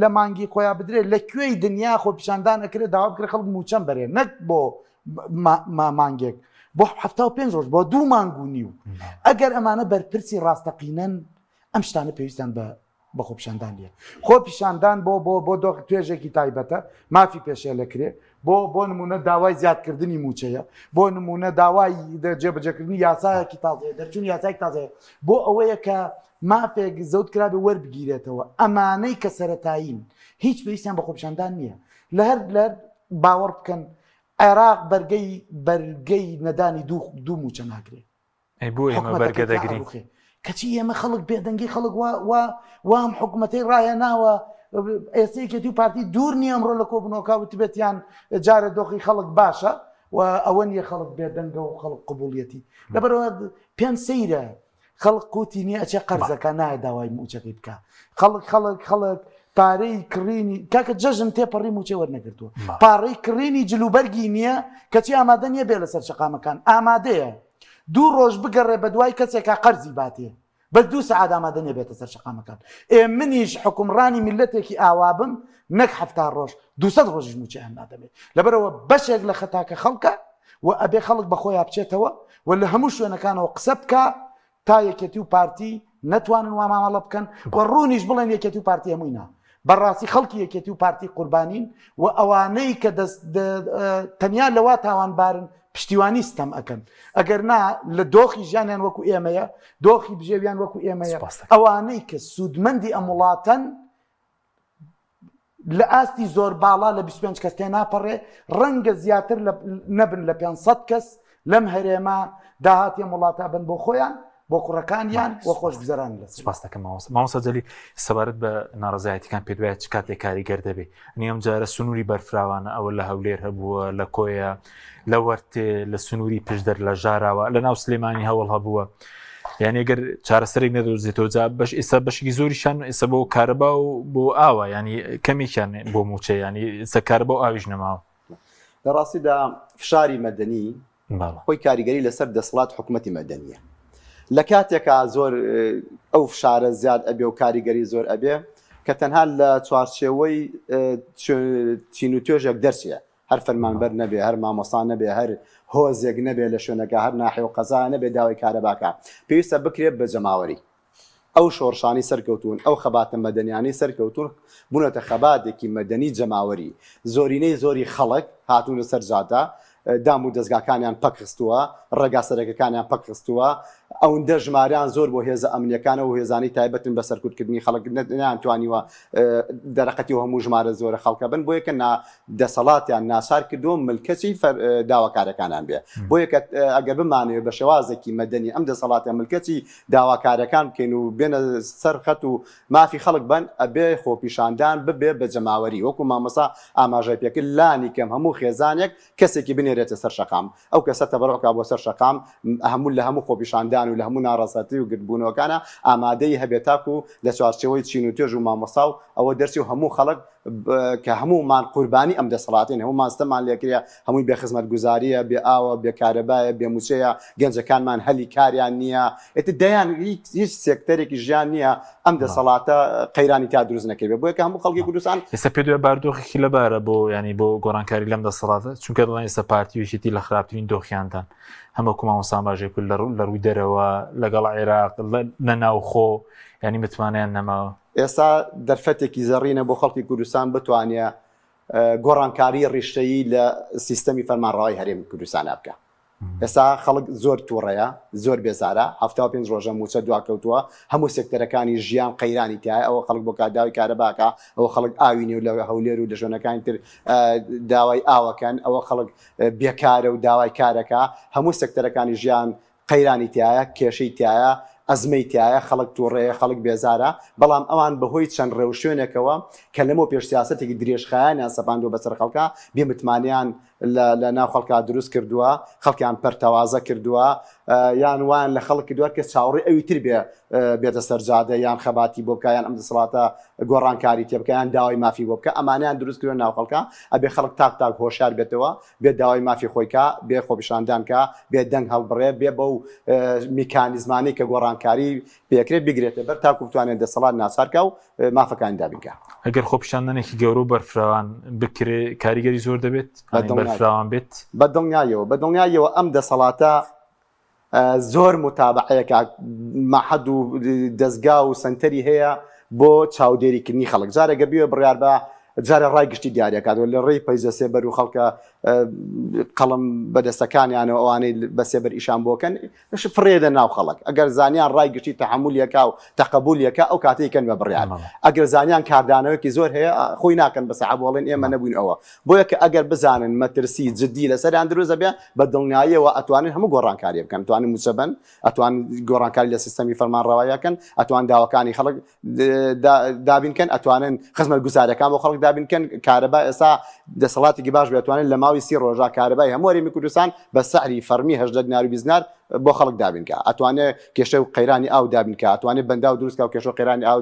B: لە مانگی خۆیان بدرێت لە کوێی دنیا خۆپیشاندان ئەکرێت داوا بکرێت خەڵک موچەم بەرێ نەک بۆ مانگێک بۆ 75 ڕۆژ بۆ دوو مانگ و نیو ئەگەر ئەمانە بەرپرسی ڕاستەقینەن ئەم شتانە پێویستیان بە بە خۆپیشاندان نیە. خۆپیشاندان بۆ بۆ بۆ دۆخ توێژێکی تایبەتە، مافی پێشێلەکرێ، بۆ بۆ نمونە داوای زیادکردنی مووچەیە، بۆ نمونە داوای جێبەجێکردنی یاسایەکی تازەیە، دەرچوونی یاسایەکی تازەیە، بۆ ئەوەیە کە مافێک زەوت کرابێ وەربگیرێتەوە. ئەمانەی کە سەرەتایین هیچ پێویستیان بە خۆپیشاندان نییە. لە هەر لە هەر باوەڕ بکەن عێراق بەرگەی بەرگەی نەدانی دوو دوو مووچە ناگرێ.
A: ئەی بۆ ئێمە بەرگە دەگرین؟
B: کەچی ئێمە خەڵک بێدەنگی خەڵک وا وام حکوومەتەی ڕاهێناوە ئێستا یەکێتی و پارتی دوور نییە ئەمڕۆ لە کۆبوونەوەکە وتبێتیان جارە دۆخی خەڵک باشە و ئەوە نییە خەڵک بێدەنگە و خەڵک قبوڵیەتی لەبەرەوە پێم سەیرە خەڵک قوتی نییە ئەچێ قەرزەکە نایە داوای موچەکەی بکە خەڵک خەڵک خەڵک پارەی کڕینی کاکە جەژن تێپەڕی موچەی وەرنەگرتووە پارەی کڕینی جلوبەرگی نییە کەچی ئامادە نییە بێ لەسەر شەقامەکان ئامادەیە دوو ڕۆژ بگەڕێ بە دوای کەسێکا قەرزی باتێ بەس دوو سەعات ئامادە نییە بێتە سەر شەقامەکان ئێ منیش حکومڕانی میلەتێکی ئاوابم نەک هەفتا ڕۆژ دوسەد ڕۆژیش موچەیان نادەمێ لەبەرەوە بەشێک لە خەتاکە خەڵکە و ئەبێ خەڵک بە خۆیان بچێتەوە و لە هەموو شوێنەکانەوە قسە بکە تا یەکێتی و پارتی نەتوانن وا مامەڵە بکەن و ڕوونیش بڵێن یەکێتی و پارتی هەمووی نا بەڕاستی خەڵکی یەکێتی و پارتی قوربانین و ئەوانەی کە دەست تەنیا لەوا تاوانبارن پشتیوانی ستەم ئەکەن ئەگەر نا لە دۆخی ژیانیان وەکو ئێمەیە دۆخی بژێویان وەکو ئێمەیە ئەوانەی کە سوودمەندی ئەم وڵاتەن لە ئاستی زۆر باڵا لە 25 کەس تێناپەڕێ ڕەنگە زیاتر نەبن لە 500 کەس لەم هەرێمە داهاتی ئەم وڵاتە بن بۆ خۆیان بۆ کوڕەکانیان و خۆشگوزەران لە
A: سپاس دەکەم مامۆستا مامۆستا جەلیل سەبارەت بە ناڕەزایەتیەکان پێت وایە چ کاتێک کاریگەر دەبێ ئەنی ئەم جارە سنووری بەرفراوانە ئەوە لە هەولێر هەبووە لە کۆیە لە وەرتێ لە سنووری پشدەر لە ژاراوە لە ناو سلێمانی هەوڵ هەبووە یعنی گەر چارەسەرێک نەدۆزێتەوە جا بەش ئێستا بەشێکی زۆریشان ئێستا بۆ کارەبا و بۆ ئاوە ینی کەمێکیان بۆ موچە ینی ئێستا کارەبا و ئاویش نەماوە
C: لە ڕاستیدا فشاری مەدەنی خۆی کاریگەری لەسەر دەسەڵات حکوومەتی مەدەنیە لە کاتێکا زۆر ئەو فشارە زیاد ئەبێ و کاریگەری زۆر ئەبێ کە تەنها لە چوارچێوەی چین و توێژێک دەرچێ هەر فەرمانبەر نەبێ، هەر مامۆستا نەبێ، هەر هۆزێک نەبێ لە شوێنەکە، هەر ناحیە و قەزا نەبێ داوای کارەباکە، پێویستە بکرێت بە جەماوەری. ئەو شۆڕشانەی سەرکەوتوون، ئەو خەباتە مەدەنیانەی سەرکەوتوون، بوونەتە خەباتێکی مەدەنی جەماوەری. زۆرینەی زۆری خەڵک هاتوونە سەر جادە، دام و دەزگاکانیان پەکخستووە، ڕێگا سەرەکەکانیان پەکخستووە. ئەوندە ژمارەیان زۆر بۆ هێزە ئەمنیەکانە و هێزانەی تایبەتن بە سەرکوتکردنی خەڵک نەیانتوانیوە دەرەقەتی و هەموو ژمارە زۆرە خەڵکە بن بۆیە کە نا دەسەڵاتیان ناچار کردووە ملکەچی داواکارەکانیان بێ بۆیە کە ئەگەر بمانەوێ بە شێوازێکی مەدەنی ئەم دەسەڵاتە ملکەچی داواکارەکان بکەین و بێنە سەر خەت و مافی خەڵک بن ئەبێ خۆپیشاندان ببێ بە جەماوەری وەکو مامۆستا ئاماژەی پێکرد لانی کەم هەموو خێزانێک کەسێکی بنێرێتە سەر شەقام ئەو کەسە تەبەڕوع کا بۆ سەر شەقام هەموو لە هەموو خۆپیشاندان و لە هەموو ناڕەزایەتی و گردبوونەوەکانا ئامادەیی هەبێ تاکو لە چوارچێوەی چین و توێژ و مامۆستا و ئەوە دەرچی و هەموو خەڵک کە هەموومان قوربانی ئەم دەسەڵاتەین هەموومان ستەممان لێکرێ هەمووی بێ خزمەتگوزارییە بێ ئاوە بێ کارەبایە بێ مووچەیە گەنجەکانمان هەلی کاریان نییە ئیتر دەیان هیچ سێکتەرێکی ژیان نییە ئەم دەسەڵاتە قەیرانی تا دروست نەکەوێت بۆیە کە هەموو خەڵکی کوردستان
A: ئێستا پێ دوای باردۆخێکی لەبارە بۆ ینی بۆ گۆڕانکاری لەم دەسەڵاتە چونکە دەڵێن ئێستا پارتی و یەکێتی لە خراپترین دۆخیاندان هەمە کوماوەسان باژێ کرد لە ڕوو لە ڕووی دەرەوە لەگەڵ عێراق لە ناوخۆ ینی متمانەیان نەماوە.
C: ئێستا دەرفەتێکی زەڕینە بۆ خەڵکی کوردستان بتوانێ گۆڕانکاری ڕیشەیی لە سیستەمی فەرمانڕەوای هەرێمی کوردستانا بکا. ئێستا خەڵک زۆر توڕەیە، زۆر بێزارە، 75 ڕۆژە مووچە دواکەوتووە، هەموو سێکتەرەکانی ژیان قەیرانی تیایە، ئەوە خەڵک بۆ داوای کارەبا ئەکا، ئەوە خەڵک ئاوی نیە و لە هەولێر و لە شوێنەکانی تر داوای ئاو ئەکەن، ئەوە خەڵک بێکارە و داوای کار ئەکا، هەموو سێکتەرەکانی ژیان قەیرانی تیایە، کێشەی تیایە، ئەزمەی تیایە، خەڵک توڕەیە، خەڵک بێزارە، بەڵام ئەوان بەهۆی چەند ڕێوشوێنێکەوە کە لەمەو پێش سیاسەتێکی درێژخایەنیان سەپاندووە بەسەر خەڵکا، بێ متمانەیان لە ناو خەڵکا دروست کردووە، خەڵکیان پەرتەوازە کردووە، یان وایان لە خەڵک کردووە کە چاوەڕێی ئەوی تر بێ بێتە سەر جادە یان خەباتی بۆ بکا یان ئەم دەسەڵاتە گۆڕانکاری تێ بکا یان داوای مافی بۆ بکا، ئەمانەیان دروست کردووە ناو خەڵکا، ئەبێ خەڵک تاک تاک هۆشیار بێتەوە، بێ داوای مافی خۆی کا، بێ خۆپیشاندان کا، بێ دەنگ هەڵبڕێ، بێ بەو میکانیزمانەی کە گۆڕانکاری پێکرێ بیگرێتە بەر تاکو بتوانێت دەسەڵات ناچار کا و مافەکانی دابین کا.
A: ئەگەر خۆپیشاندانێکی گەورە و بەرفراوان بکرێ کاریگەری زۆر دەبێت؟ بەرفراوان بێت؟
C: بە دڵنیاییەوە، بە دڵنیاییەوە ئەم دەسەڵاتە زۆر متابعەیەکە مەعهەد و دەزگا و سەنتەری هەیە بۆ چاودێریکردنی خەڵک جارێک گەر بیەوێ بڕیار بە جارێ ڕای گشتی دیاریەکات و لە ڕێی پەیجە سێبەر و خەڵکە قەڵم بەدەستەکانیانەوە ئەوانەی بە سێبەر ئیشان بۆکەن فڕێدە ناو خەڵک ئەگەر زانیان ڕای گشتی تەحەمولیەکە و تەقەبولیەکە ئەو کاتەی کەن بە بڕیار ئەگەر زانیان کاردانەوەکی زۆر هەیە خۆی ناکەن بە سەحەب وەڵێن ئێمە نەبووین ئەوە بۆیە کە ئەگەر بزانن مەترسی جدی لەسەریان دروست دەبێ بە دڵنیاییەوە ئەتوانن هەموو گۆڕانکاریە بکەن ئەتوانن مووچە بەن ئەتوان گۆڕانکاری لە سیستەمی فەرمانڕەواییەکەن ئەتوان داواکانی خەڵک دابین کەن ئەتوانن خزمەتگوزاریەکان بۆ خەڵک دابین کەن کارەبا ئێستا دەسەڵاتێکی باش بێتوانن لە ماوەی سی ڕۆژا کارەبای هەموو هەرێمی کوردستان بە سعری فەرمی هەژدە دینار و 20 دینار بۆ خەڵک دابین کە ئەتوانێ کێشە و قەیرانی ئاو دابین کە ئەتوانێ بەنداو دروست کە و کێشە و قەیرانی ئاو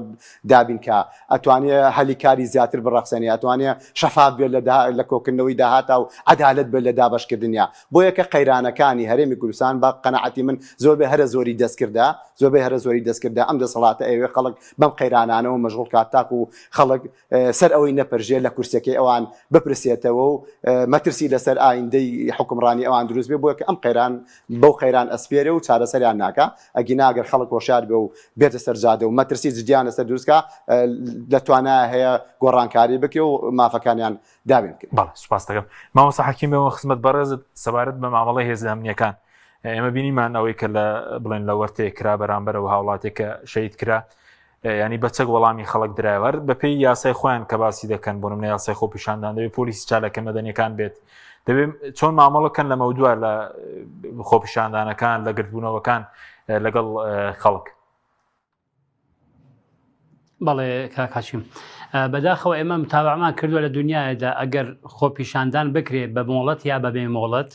C: دابین کە ئەتوانێ هەلی کاری زیاتر بڕەخسێنێ ئەتوانێ شەفاف بێت لە لە کۆکردنەوەی داهاتا و عەدالەت بێت لە دابەشکردنیا بۆیە کە قەیرانەکانی هەرێمی کوردستان بە قەناعەتی من زۆربەی هەرە زۆری دەستکردە زۆربەی هەرە زۆری دەستکردە ئەم دەسەڵاتە ئەیەوێ خەڵک بەم قەیرانانەوە مەشغوڵ کات تاکو خەڵک سەر ئەوەی نەپرژێ لە کورسیەکەی ئەوان بپرسێتەوە و مەترسی لەسەر ئایندەی حوکمڕانی ئەوان دروست بێ بۆیە کە ئەم قەیران بەو قەیران ئەسپێرێ و چارەسەریان ناکا ئەگینا گەر خەڵک هۆشیار بێ و بێتە سەر جادە و مەترسی جدیان لەسەر دروست کا لە توانایە هەیە گۆڕانکاری بکرێ و مافەکانیان دابین بکرێ.
A: بەڵێ سوپاست دەکەم مامۆستا حەکیم بێمەوە خزمەت بەڕێزت سەبارەت بە مامەڵەی هێزە ئەمنییەکان ئێمە بینیمان ئەوەی کە لە بڵێن لە وەرتێ کرا بەرامبەرەوە هاوڵاتێک کە شەهید کرا ینی بە چەک وەڵامی خەڵک درایەوە بەپێی یاسای خۆیان کە باسی دەکەن بۆ نمونە یاسای خۆپیشاندان دەبێت پۆلیسی چالاکە مەدەنیەکان بێت دەبێت چۆن مامەڵەکەن لە مەودوا لە خۆپیشاندانەکان لە گردبوونەوەکان لەگەڵ خەڵک.
D: بەڵێ کاکاشیم بەداخەوە ئێمە متابعمان کردووە لە دنیادا ئەگەر خۆپیشاندان بکرێت بە مۆڵەت یا بەبێ مۆڵەت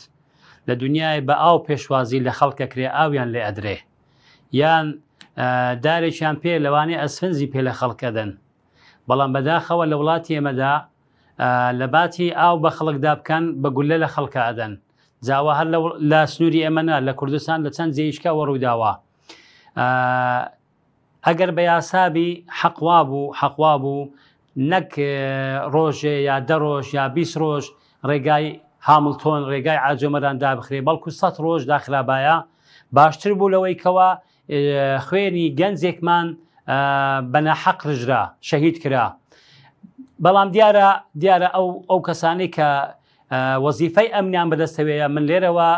D: لە دنیای بە ئاو پێشوازی لە خەڵکەکرێ ئاویان لێ ئەدرێ یان دارێکیان پێ لەوانەیە ئەسفنجی پێ لە خەڵک ئەدەن بەڵام بەداخەوە لە وڵاتی ئێمەدا لە باتی ئاو بە خەڵکدا بکەن بە گولە لە خەڵکە ئەدەن جاوە هەر لە سنووری ئێمە لە کوردستان لە چەند جێیشکە وە ڕووداوە ئەگەر بە یاسابی حەقوا بوو حەقوا بوو نەک ڕۆژێ یا دە ڕۆژ یا 20 ڕۆژ ڕێگای هامڵتۆن ڕێگای عاجۆمەران دابخرێ بەڵکو سە ڕۆژ داخرابایە باشتر بوو لەوەی کەوا خوێنی گەنجێکمان بە ناحەق ڕژرا شەهید کرا بەڵام دیارە دیارە ئەو ئەو کەسانی کە وەزیفەی ئەمنیان بەدەستەوەیە من لێرەوە.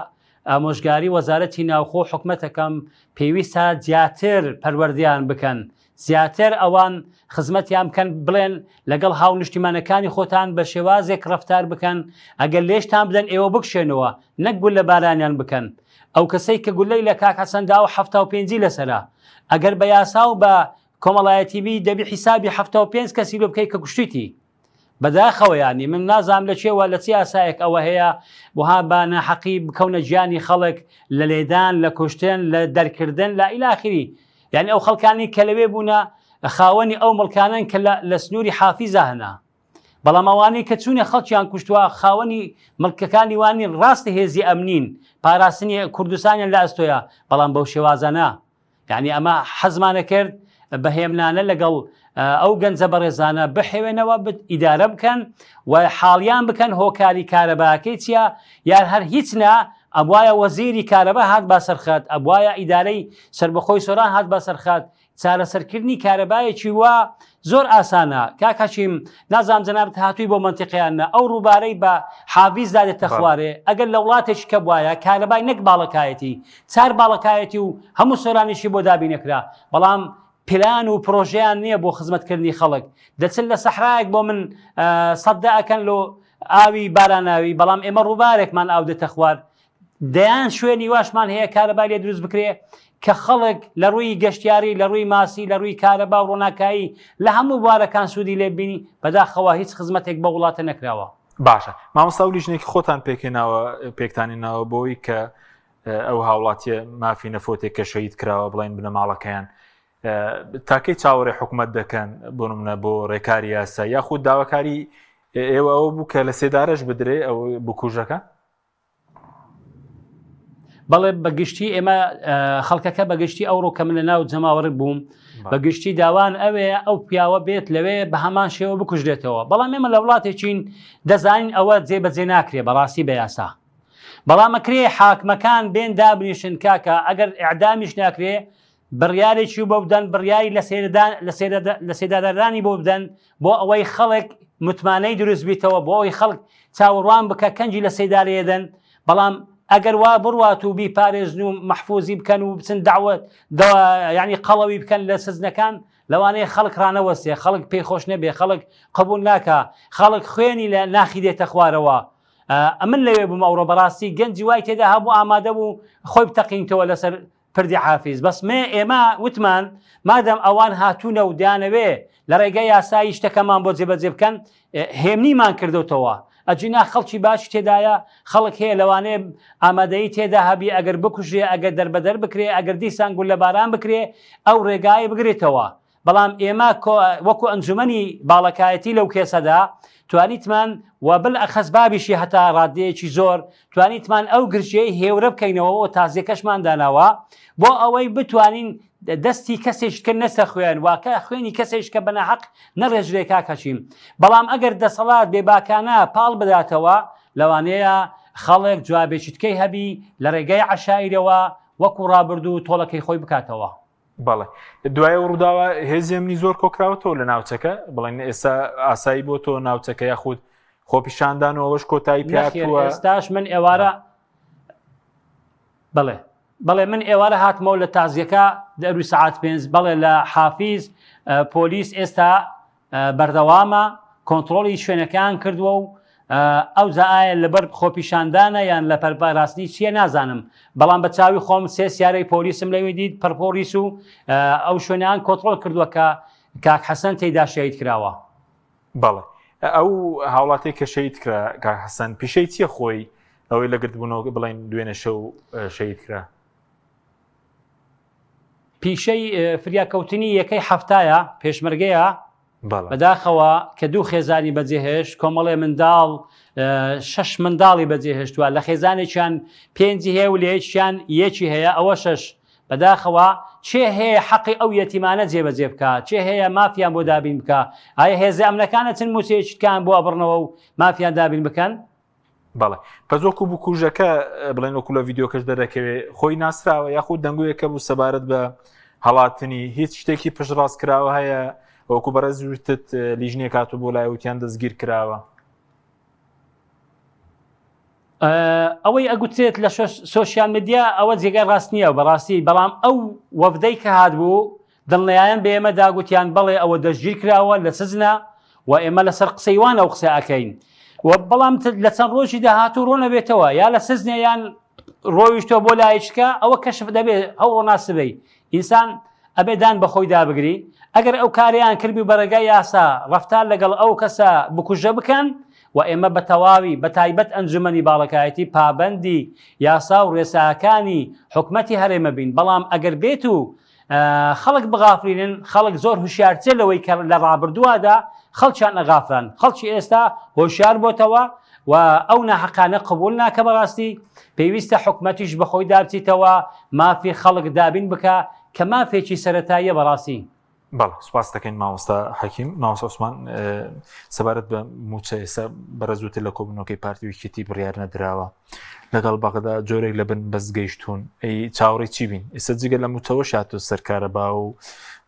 D: ئامۆژگاری وەزارەتی ناوخۆ حکومەتەکەم پێویستە زیاتر پەروەردەیان بکەن زیاتر ئەوان خزمەتیان بکەن بڵێن لەگەڵ هاونیشتیمانەکانی خۆتان بە شێوازێک ڕەفتار بکەن ئەگەر لێشتان بدەن ئێوە بکشێنەوە نەک گوللە بارانیان بکەن ئەو کەسەی کە گولەی لە کاک حەسەن داوە 75 لەسەرە ئەگەر بە یاسا و بە کۆمەڵایەتی بی دەبی حیسابی 75 کەسی لۆ بکەی کە کوشتیتی بەداخەوە یانی من نازانم لە چێوە لە چ یاسایەک ئەوە هەیە وها بە ناحەقی بکەونە گیانی خەڵک لە لێدان لە کوشتن لە دەرکردن لە ئیلاخری یعنی ئەو خەڵکانی کە لەوێ بوونە خاوەنی ئەو مڵکانن کە لە سنووری حافیزە هەنا بەڵام ئەوانەی کە چوونە خەڵکیان کوشتووە خاوەنی مڵکەکانی وانی ڕاستە هێزی ئەمنین پاراستنی کوردستانیان لە ئەستۆیە بەڵام بەو شێوازانە یانی ئەمە حەزمانە کرد بە هێمنانە لەگەڵ ئەو گەنجە بەڕێزانە بحێوێنەوە ئیدارە بکەن و حاڵیان بکەن هۆکاری کارەباکەی چییە یان هەر هیچ نا ئەبواە وەزیری کارەبا هات با سەرخات ئەبواە ئیدارەی سربەخۆی سۆران هات با سەرخات چارەسەرکردنی کارەبایەکی وا زۆر ئاسانە کاک حەکیم نازانم جەنابت هاتووی بۆ مەنتیقەیان نا ئەو ڕووبارەی بە حاڤیزدا دێتە خوارێ ئەگەر لە وڵاتێکی کە بوایە کارەبای نەک باڵەکایەتی چار باڵەکایەتی و هەموو سۆرانیشی بۆ دابینەکرا بەڵام پلان و پرۆژەیان نییە بۆ خزمەتکردنی خەڵک دەچن لە سەحرایەک بۆ من سەدە ئەکەن لۆ ئاوی باراناوی بەڵام ئێمە ڕووبارێکمان ئاو دێتە خوار دەیان شوێنی واشمان هەیە کارەبای لێ دروست بکرێ کە خەڵک لە ڕووی گەشتیاری لە ڕووی ماسی لە ڕووی کارەبا و ڕۆناکایی لە هەموو بوارەکان سوودی لێ بینی بەداخەوە هیچ خزمەتێک بە وڵاتە نەکراوە.
A: باشە مامۆستا و لیژنێکی خۆتان پێکهێناوە پێکتانێناوە بۆی کە ئەو هاوڵاتیە مافی نەفۆتێک کە شەهید کراوە بڵێن بنەماڵەکەیان تاکەی چاوەڕێ حکوومەت دەکەن بۆ نمونە بۆ ڕێکاری یاسا یاخود داواکاری ئێوە ئەوە بوو کە لە سێدارەش بدرێ ئەو بکوژەکە
D: بەڵێ بەگشتی ئێمە خەڵکەکە بەگشتی ئەوڕۆ کە من لە ناو جەماوەڕ بووم بەگشتی داوان ئەوێ ئەو پیاوە بێت لەوێ بە هەمان شێوە بکوژرێتەوە بەڵام ئێمە لە وڵاتێکین دەزانین ئەوە جێ بەجێ ناکرێ بەڕاستی بە یاسا بەڵام ئەکرێ حاکمەکان بێن دابنیشن کاکە ئەگەر ئەعدامیش ناکرێ بڕیارێکی بۆ بدەن بڕیاری لە سێدارەدانی بۆ بدەن بۆ ئەوەی خەڵک متمانەی دروست بیتەوە بۆ ئەوەی خەڵک چاوەڕوان بکە کەنجی لە سێدارەیەدەن بەڵام ئەگەر وا بڕوات و بیپارێزن و مەحفوزی بکەن و بچن داوت ینی قەڵەوی بکەن لە سزنەکان لەوانەیە خەڵک ڕانەوەستێ خەڵک پێی خۆش نەبێ خەڵک قبول ناکە خەڵک خوێنی لە ناخی دێتە خوارەوە ئەمن لەوێ بووم ئەوڕۆ بەڕاستی گەنجی وای تێدا هەبوو ئامادە بوو خۆی بتەقینتەوە لەسەر پردی حافیز بەس مێ ئێمە وتمان مادەم ئەوان هاتوونە و دەیانەوێ لە ڕێگەی یاسایی شتەکەمان بۆ جێبەجێ بکەن هێمنیمان کردوتەوە ئەجینا خەڵکی باشی تێدایە خەڵک هەیە لەوانەیە ئامادەیی تێدا هەبی ئەگەر بکوژرێ ئەگەر دەربەدەر بکرێ ئەگەر دیسان گوللەباران بکرێ ئەو ڕێگای بگرێتەوە بەڵام ئێمە وەکو ئەنجومەنی باڵەکایەتی لەو کێسەدا توانیتمان و بالئەخەس بابیشی هەتا ڕادەیەکی زۆر توانیتمان ئەو گرژیەی هێورە بکەینەوە و تازیەکەشمان داناوە بۆ ئەوەی بتوانین دەستی کەسێکی تر نەچتە خوێن واکە خوێنی کەسێک کە بەناحەق نەڕێژرێ کاک هەشیم بەڵام ئەگەر دەسەڵات بێباکانە پاڵ بداتەوە لەوانەیە خەڵک جوابێکی تکەی هەبی لە ڕێگای عەشایرەوە وەکو ڕابردوو تۆڵەکەی خۆی بکاتەوە.
A: بەڵێ دوای ئەو ڕووداوە هێزی ئەمنی زۆر کۆکراوەتەوە لە ناوچەکە بڵێن ئێستا ئاسایی بۆ تۆ ناوچەکە یاخود خۆپیشاندان و ئەوەش کۆتایی پیاوە
D: ئێستاش من ئێوارە بڵێ بەڵێ من ئێوارە هاتمەوە لە تازیەکە دەروی سەعات پێنج بەڵێ لە حافیز پۆلیس ئێستا بەردەوامە کۆنتڕۆڵی شوێنەکەیان کردووە و ئەوجا ئایا لەبەر خۆپیشاندانە یان لە پەرپاراستنی چییە نازانم بەڵام بە چاوی خۆم سێ سیارەی پۆلیسم لەوێ دیت پڕپۆلیس و ئەو شوێنیان کۆنتڕۆڵ کردووە کە کاک حەسەن تێیدا شەهید کراوە.
A: بەڵێ ئەو هاوڵاتی کە شەهید کرا کاک حەسەن پیشەی چییە خۆی ئەوەی لە گردبوونەوە بڵێن دوێنێ شەو شەهید کرا؟
D: پیشەی فریاکەوتنی یەکەی حەفتایە پێشمەرگەیە بەداخەوە کە دوو خێزانی بەجێهێشت کۆمەڵێ منداڵ شەش منداڵی بەجێهێشتووە لە خێزانێکیان پێنجی هەیە و لەیەکیان یەکی هەیە ئەوە شەش بەداخەوە چێ هەیە حەقی ئەو یەتیمانە جێبەجێ بکە چێ هەیە مافیان بۆ دابین بکە ئایا هێزە ئەمنەکانە چن موچەیەکیان بۆ ئەبڕنەوە و مافیان دابین بکەن
A: بەڵێ پس وەکو بکوژەکە بڵێن وەکو لە ڤیددیوکەش دەرەکەوێ خۆی ناسراوە یاخود دەنگویەکە بوو سەبارەت بە هەڵاتنی هیچ شتێکی پشتڕاست کراوە هەیە وەکو بەڕێز وتت لیژنێک هاتوو بۆ لای وتیان دەستگیر کراوە.
D: ئەوەی ئەگوترێت لە سۆشیال میدیا ئەوە جێگای ڕاست نییە بەڕاستی بەڵام ئەو وەفدەی کە هات بوو دڵنیایان بە ئێمە داگوتیان بەڵێ ئەوە دەستگیر کراوە لە سجنە و ئێمە لەسەر قسەی وان ئەو قسە ئەکەین و بەڵام لە چەند ڕۆژی داهاتوو ڕۆنەبێتەوە یا لە سجنە یان ڕۆیشتوە بۆ لایشکە ئەوە کەشف دەبێت ئەو ڕۆناسبەی ئینسان ئەبێ دان بەخۆی دابگری ئەگەر ئەو کاریان کردبی بە ڕێگای یاسا ڕەفتار لەگەڵ ئەو کەسە بکوژە بکەن و ئێمە بە تەواوی بە تایبەت ئەنجومەنی باڵەکایەتی پابەندی یاسا و ڕێساکانی حکومەتی هەرێمە بین بەڵام ئەگەر بێت و خەڵک بغافلینن خەڵک زۆر هوشیارترە لەوەی کە لە ڕابردووەدا خەڵکیان ئەغافران خەڵکی ئێستا هۆشیار بۆتەوە و ئەو ناحەقانە قبول ناکە بەڕاستی پێویستە حکومەتیش بەخۆی دابچیتەوە مافی خەڵک دابین بکە کە مافێکی سەتاییە بەڕاستی.
A: بەڵێ سوپاس دەکەین مامۆستا حەکیم. مامۆستا عوسمان سەبارەت بە مووچە ئێستا بەڕێز وتت لە کۆبوونەوەکەی پارتی و یەکێتی بڕیار نەدراوە لەگەڵ بەغدا جۆرێک لە بن بەست گەیشتوون ئەی چاوەڕێی چی بین ئێستا جگە لە مووچەوەش هاتووە سەر کارەبا و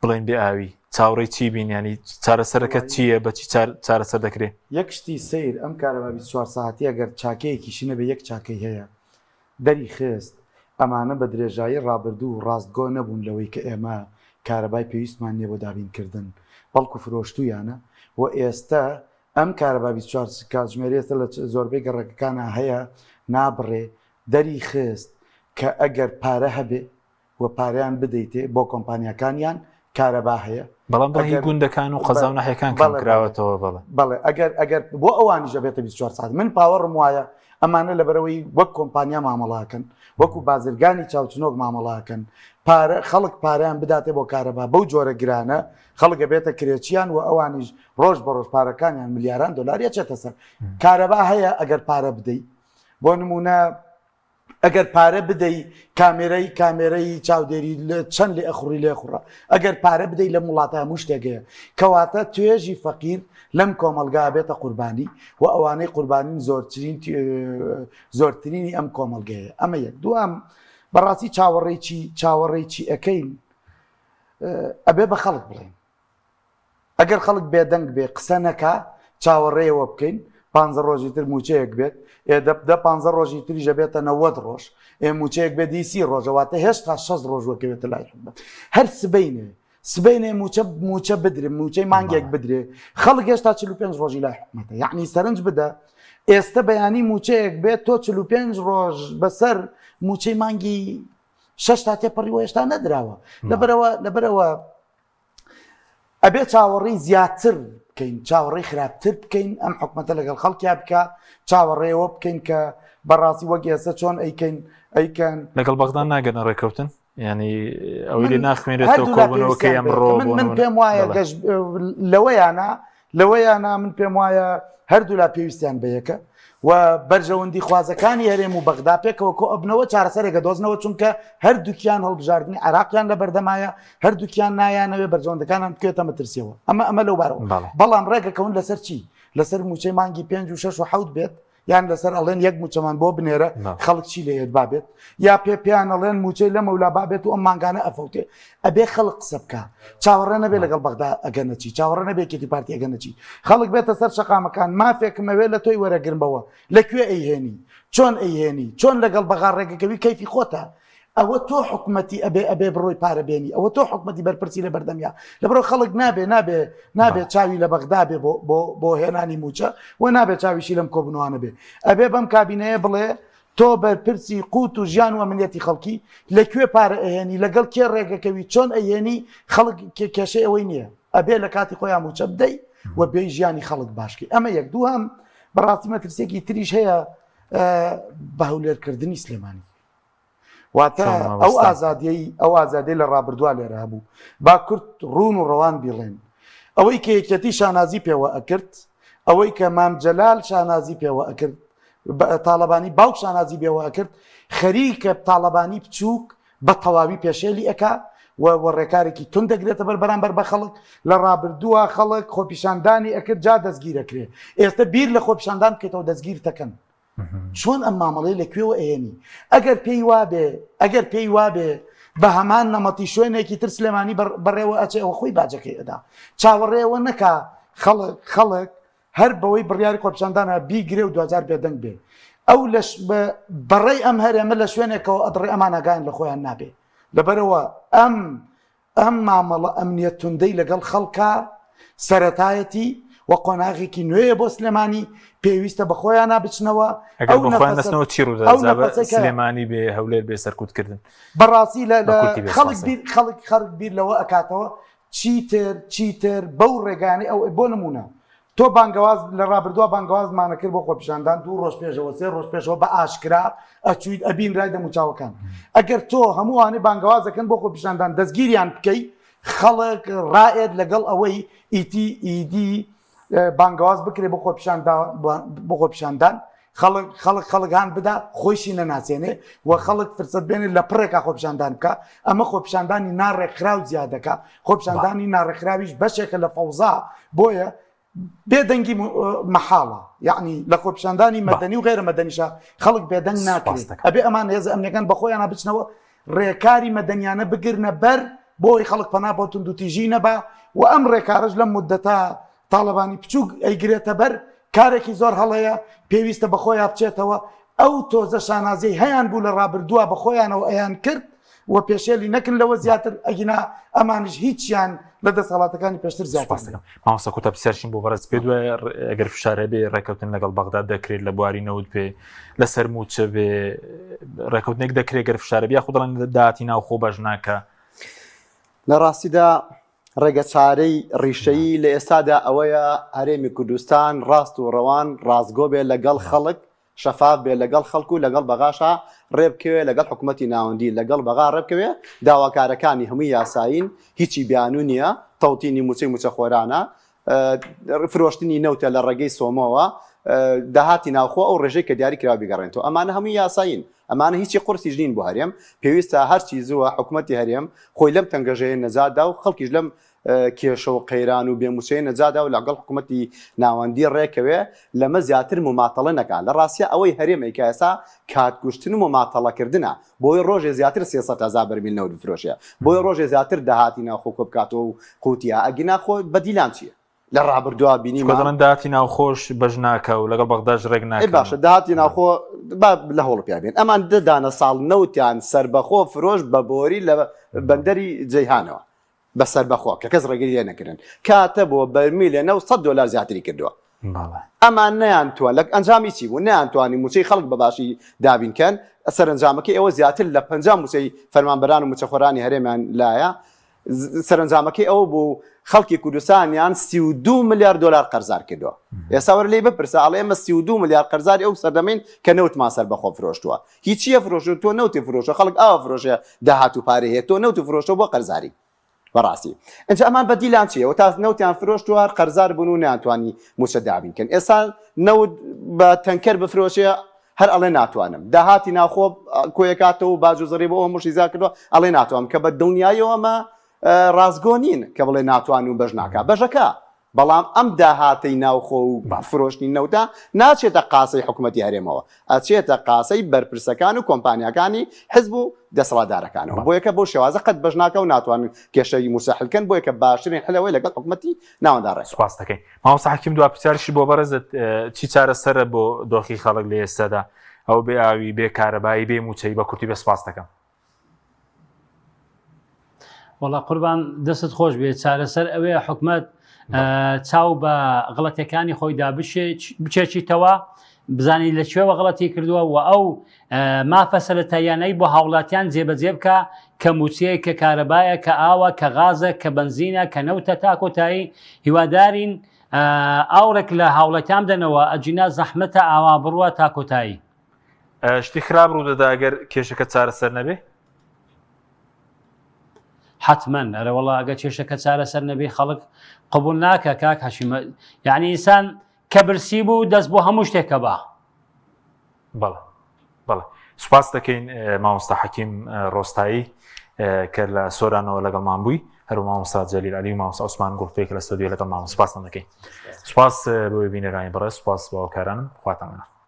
A: بڵێن بێ ئاوی چاوەڕێی چی بین ینی چارەسەرەکە چییە بەچی چارەسەر دەکرێت
B: یەک شتی سەیر ئەم کارەبا 24 ساعەتی ئەگەر چاکەیەکیشی نەبێ یەک چاکەی هەیە دەری خست، ئەمانە بە درێژایی ڕابردوو ڕاستگۆ نەبوون لەوەی کە ئێمە کارەبای پێویستمان نییە بۆ دابینکردن، بەڵکو فرۆشتوویانە و ئێستە ئەم کارەبا 24 کاتژمێری ئێستە لە زۆربەی گەڕەکەکانا هەیە نابڕێ، دەری خست کە ئەگەر پارە هەبێ و پارەیان بدەیتێ بۆ کۆمپانیاکانیان کارەبا هەیە.
A: بەڵام بۆ هی گوندەکان و قەزا و ناحیەکان کەم کراوەتەوە بەڵێ.
B: بەڵێ ئەگەر ئەگەر بۆ ئەوانیش ئەبێتە 24 ساعت من پاوەڕم وایە ئەمانە لەبەرەوەی وەک کۆمپانیا مامەڵاکەن وەکو بازرگانی چاوچنۆک مامەڵاکەن پارە خەڵک پارەیان بداتێ بۆ کارەبا بەو جۆرە گرانە خەڵک ئەبێتە کرێچیان و ئەوانیش ڕۆژ بە ڕۆژ پارەکانیان ملیاران دۆلاری ئەچێتە سەر کارەبا هەیە ئەگەر پارە بدەی بۆ نمونە ئەگەر پارە بدەی کامێرەی کامێرەی چاودێری چەند لێ ئەخوڕی لێ خوڕە ئەگەر پارە بدەی لەم وڵاتە هەموو شتێک هەیە کەواتە توێژی فەقیر لەم کۆمەڵگا بێتە قوربانی و ئەوانەی قوربانین زۆرترین زۆرترینی ئەم کۆمەڵگەیە ئەمە یەک دوام بەڕاستی چاوەڕێی چی چاوەڕێی چی ئەەکەین ئەبێ بە خەڵک بڵێن ئەگەر خەڵک بێدەنگ بێ قسە نەکا چاوەڕێیەوە بکەین پ ڕۆژی تر موچەیەک بێت ئێ دە پ ڕۆژی تریش ئەبێتە 90 ڕۆژ ئێ موچەیەک بێت دیسی ڕۆژە واتە هێشتا 6 ڕۆژ وەکەوێتە لای حکومەت هەر سبەینێ سبەینێ موچە موچە بدرێ موچەی مانگێک بدرێ خەڵک هێشتا 45 ڕۆژی لای حکومەتە یعنی سەرنج بدە ئێستا بەیانی موچەیەک بێت تۆ 45 ڕۆژ بەسەر موچەی مانگی شش تا تێپەڕیوە هێشتا نەدراوە لەبەرەوە لەبەرەوە ئەبێ چاوەڕێی زیاتر بکەین چاوەڕێی خراپتر بکەین ئەم حکومەتە لەگەڵ خەڵکیا بکە چاوەڕێەوە بکەین کە بەڕاستی وەک ئێستا چۆن ئەیکەین ئەیکەن
A: لەگەڵ بەغدان ناگەنە ڕێککەوتن ینی ئەوەی لێ ناخوێنرێتەوە کۆبوونەوەکەی ئەمڕۆ
B: من پێم وایە گەش لەوەیانە لەوەیانە من پێم وایە هەردوولا پێویستیان بە یەکە و بەرژەوەندی خوازەکانی هەرێم و بەغدا پێکەوە کۆ ئەبنەوە چارەسەرێکە دۆزنەوە چونکە هەردووکیان هەڵبژاردنی عراقیان لە بەردەمایە هەردووکیان نایانەوێ بەرژەوەندەکانیان بکەوێتە مەترسیەوە ئەمە ئەمە لەو بارەوە بەڵام ڕێگەکەون لەسەر چی لەسەر موچەی مانگی پێنج و شەش و حەوت بێت یان لەسەر ئەڵێن یەک موچەمان بۆ بنێرە خەڵک چی لێت بابێت یا پێ پێیان ئەڵێن موچەی لەمە ولا بابێت و ئەم مانگانە ئەفەوتێ ئەبێ خەڵک قسە بکە چاوەڕێ نەبێ لەگەڵ بەغدا ئەگەر نەچی چاوەڕێ نەبێ یەکێتی پارتی ئەگەر نەچی خەڵک بێتە سەر شەقامەکان مافێکمەوێ لە تۆی وەرەگرمەوە لە کوێ ئەیهێنی چۆن ئەیهێنی چۆن لەگەڵ بەغا ڕێگەکەوی کەیفی خۆتە ئەوە تۆ حکومەتی ئەبێ ئەبێ بڕۆی پارە بێنی ئەوە تۆ حکومەتی بەرپرسی لە بەردەمیا لەبەرەوە خەڵک نابێ نابێ نابێ چاوی لە بەغدا بێ بۆ بۆ بۆ هێنانی موچە و نابێ چاویشی لەم کۆبنوانە بێ ئەبێ بەم کابینەیە بڵێ تۆ بەرپرسی قوت و ژیان و ئەمنیەتی خەڵکی لە کوێ پارە ئەهێنی لەگەڵ کێ ڕێگەکەوی چۆن ئەهێنی خەڵک کێشەی ئەوەی نییە ئەبێ لە کاتی خۆیان موچە بدەی و بێ ژیانی خەڵک باشکی ئەمە یەک دووهەم بەڕاستی مەترسێکی تریش هەیە بە هەولێرکردنی سلێمانی واتە ئەو ئازادیەی ئەو ئازادی لە ڕابردووە لێرە هەبوو با کورد ڕوون و ڕەوان بیڵێن ئەوەی کە یەکێتی شانازی پێوە ئەکرد ئەوەی کە مام جەلال شانازی پێوە ئەکرد تاڵەبانی باوک شانازی بێوە ئەکرد خەریکە تاڵەبانی بچووک بە تەواوی پێشێلی ئەک و ڕێکارێکی تون دەگرێتە بەر بەرامبەر بە خەڵک لە ڕابردووە خەڵک خۆپیشاندانی ئەکرد جا دەستگیرەکرێ ئێستا بیر لە خۆپیشاندان بکەیتەوە دەستگیر دەکەن چۆن ئەم مامەڵەیە لە کوێوە ئەیەنی ئەگەر پێی وابێ ئەگەر پێی وابێ بە هەمان نەمەتی شوێنێکی تر سلێمانی بەڕێوە ئەچێ ئەوە خۆی باجەکەی ئەدا چاوەڕێەوە نەکا خەڵک خەڵک هەر بەوەی بڕیاری خۆپیشاندانە بیگرێ و دوجار بێدەنگ بێ. ئەو لەش بەڕێی ئەم هەرێمە لە شوێنێکەوە ئەدڕێ ئەمان ئاگایان لە خۆیان نابێ لەبەرەوە ئەم ئەم مامەڵە ئەمنیە توندەی لەگەڵ خەڵکا سەرەتایەتی و قۆناغێکی نوێیە بۆ سلێمانی پێویستە بە خۆیانە بچنەوە
A: ئەگەر بە خۆیان نەچنەوە چی ڕوودەدات سلێمانی بێ هەولێر بێ سەرکوتکردن
B: بەڕاستی لە خەڵک بیر خەڵک خەڵک بیر لەوە ئەکاتەوە چیتر چیتر بەو ڕێگانەی ئەو بۆ نمونە تۆ بانگەواز لە ڕابردووە بانگەوازمانە کرد بۆ خۆپیشاندان دوو ڕۆژ پێشەوە سێ ڕۆژ پێشەوە بە ئاشکرا ئەچویت ئەبینرای دەموچاوەکان ئەگەر تۆ هەمووانەی بانگەوازەکەن بۆ خۆپیشاندان دەستگیریان بکەی خەڵک ڕائێت لەگەڵ ئەوەی ئیتی ئیدی بانگەواز بکرێ بۆ بۆ خۆپیشاندان خەڵک خەڵک خەڵک هان بدا خۆیشی نەناسێنێ و خەڵک فرسەت بێنێ لە پڕێکا خۆپیشاندان بکە ئەمە خۆپیشاندانی ناڕێکخراو زیاد دەکا خۆپیشاندانی ناڕێکخراویش بەشێکە لە فەوزا بۆیە بێدەنگی مەحاڵە یعنی لە خۆپیشاندانی مەدەنی و غێرە مەدەنیشە خەڵک بێدەنگ ناکرێت ئەبێ ئەمان هێزە ئەمنیەکان بە خۆیانە بچنەوە ڕێکاری مەدەنیانە بگرنە بەر بۆی خەڵک پەنا بۆ توندوتیژی نەبا و ئەم ڕێکارەش لەم مدەتە تاڵەبانی بچووک ئەیگرێتە بەر کارێکی زۆر هەڵەیە پێویستە بە خۆیان بچێتەوە ئەو تۆزە شانازیەی هەیان بوو لە ڕابردووە بە خۆیانەوە ئەیان کرد و پێشێلی نەکن لەوە زیاتر ئەگینا ئەمانیش هیچیان لە دەسەڵاتەکانی پێشتر زیاتر
A: دەکەم. مامۆستا کۆتا پرسیارشیم بۆ بەڕێز پێت وایە ئەگەر فشار هەبێ ڕێککەوتن لەگەڵ بەغداد دەکرێت لە بواری نەوت بێ لەسەر مووچە بێ ڕێککەوتنێک دەکرێت گەر فشارە بیا خۆ دەڵێن داهاتی ناوخۆ باش ناکە
C: لە ڕاستیدا ڕێگەچارەی ڕیشەیی لە ئێستادا ئەوەیە هەرێمی کوردستان ڕاست و ڕەوان ڕاستگۆ بێ لەگەڵ خەڵک، شەفاف بێ لەگەڵ خەڵک و لەگەڵ بەغاشا ڕێبکەوێ لەگەڵ حکومەتی ناوەندی لەگەڵ بەغا ڕێبکەوێ، داواکارەکانی هەمووی یاسایین، هیچی بیانوو نییە، تەوتینی مووچەی مووچەخۆرانە، فرۆشتنی نەوتە لە ڕێگەی سۆمۆوە، داهاتی ناوخۆ ئەو ڕێژەی کە دیاری کراوە بیگەڕێنتەوە، ئەمانە هەمووی یاسایین، ئەمانە هیچی قورسیش نین بۆ هەرێم، پێویستە هەرچی زووە حکومەتی هەرێم خۆی لەم تەنگەژەیە نەجات دا و خەڵکیش لەم کێشە و قەیران و بێ مووچەیە نەجات دا و لەگەڵ حکومەتی ناوەندی ڕێکەوێ، لەمە زیاتر موماتەڵە نەکا. لە ڕاستیا ئەوەی هەرێم ئەیکا ئێستا کات کوشتن و موماتەڵەکردنە بۆی ڕۆژێ زیاتر 300 هەزار بەرمیل نەوت بفرۆشێ، بۆی ڕۆژێ زیاتر داهاتی ناوخۆ کۆبکاتەوە و قوتیە، ئەگینا خۆ بەدیلان چیە؟ لە ڕابردووا
A: چونکە
C: بینیمان.
A: دەڵێن داهاتی ناوخۆش بەش ناکا و لەگەڵ بەغداش ڕێک
C: ئەی
A: ناکەن
C: باشە
A: و.
C: داهاتی ناوخۆ با لە هەوڵ پیا بێن ئەمان دە دانە ساڵ نەوتیان سەربەخۆ فرۆشت بە بۆری لە بەندەری جەیهانەوە بە سەربەخۆ کە کەس ڕێگری لێ نەکردن کاتە بۆ بەرمیلێ نەوت سەد دۆلار زیاتری کردووە
A: بەڵێ.
C: ئەمان نەیانتوان لە ئەنجامی چی بوو نەیانتوانی مووچەی خەڵک بە باشی دابین کەن سەرەنجامەکەی ئەوە زیاتر لە 50 مووچەی فەرمانبەران و مووچەخۆرانی هەرێمیان لایە سەرەنجامەکەی ئەوە بوو خەڵکی کوردستانیان 32 ملیار دۆلار قەرزار کردووە ئێستا وەرە لێی بپرسە ئەڵێ ئێمە 32 ملیار قەرزاری ئەو سەردەمین کە نەوتمان سەر بەخۆ فرۆشتووە هیچیە فرۆشتووە تۆ نەوتی فرۆشە خەڵک ئاوا فرۆشە داهات و پارەی هەیە تۆ نەوت فرۆشتووە بۆ قەرزاری بەڕاستی ئینجا ئەمان بەدیلان چییە و تا نەوتیان فرۆشتووە هەر قەرزار بوون و نەیانتوانی مووچە دابین کەن ئێستا نەوت بە تەنکەر بفرۆشێ هەر ئەڵێ ناتوانم داهاتی ناوخۆ کۆیەکاتەوە و باج و زەڕی بۆ ئەو هەمووشی زیاد کردووە ئەڵێ ناتوانم کە بە دڵنیاییەوە ئەمە ڕاستگۆ نین کە بڵێ ناتوان و بەش ناکا بەشەکە بەڵام ئەم داهاتەی ناوخۆ و فرۆشتنی نەوتە ناچێتە قاسەی حکومەتی هەرێمەوە ئەچێتە قاسەی بەرپرسەکان و کۆمپانیاکانی حزب و دەسەڵاتدارەکانەوە بۆیەکە بەو شێوازە قەت بەش ناکا و ناتوانن کێشەی مووچە حل کەن بۆیەکە باشترین حل ئەوەیە لەگەڵ حکومەتی ناوەندا ڕێک
A: سوپاس دەکەین مامۆستا حەکیم دوا پرسیارشی بۆ بەڕێزت چی چارەسەرە بۆ دۆخی خەڵک لە ئێستادا ئەو بێ ئاوی بێ کارەبایی بێ مووچەی بە کورتی بە سپاس دەکەم.
D: وەڵا قوربان دەستت خۆش بێت چارەسەر ئەوەیە حکومت چاو بە غڵەتەکانی خۆیدا بچێکیتەوە بزانانی لە کوێوە غڵەتی کردووە و ئەو مافە سەرەتاییانەی بۆ هاوڵاتیان جێبەجێ بکە کە موچەیە کە کارەبایە کە ئاوە کە غازە کە بەنزینە کە نەوتە تا کۆتایی هیوادارین ئاوڕێک لە هاوڵاتیان بدەنەوە ئەگینا زەحمەتە ئاوا بڕوا تا کۆتایی.
A: شتی خراپ ڕوودەدا ئەگەر کێشەکە چارەسەر نەبێ؟
D: حتمما ئەرە وەڵا ئەگە کێشەکە چارەسەر نەبێ خەڵک قبول ناکە کاک هەشیمە یعنی ئینسان کە برسی بوو دەست بۆ هەموو شتێکە با.
A: بەڵێ بەڵێ سوپاس دەکەین مامۆستا حەکیم ڕۆستایی کە لە سۆرانەوە لەگەڵمان بووی هەرو مامۆستا جەلیل علی و مامۆستا عوسمان گوڵپێ کە لە ستۆدیۆ لەگەڵمان سوپاستان دەکەین سوپاس بۆ بینەرانی بەڕێز سوپاس بۆ هاوکارانم خواتان لەگەڵ.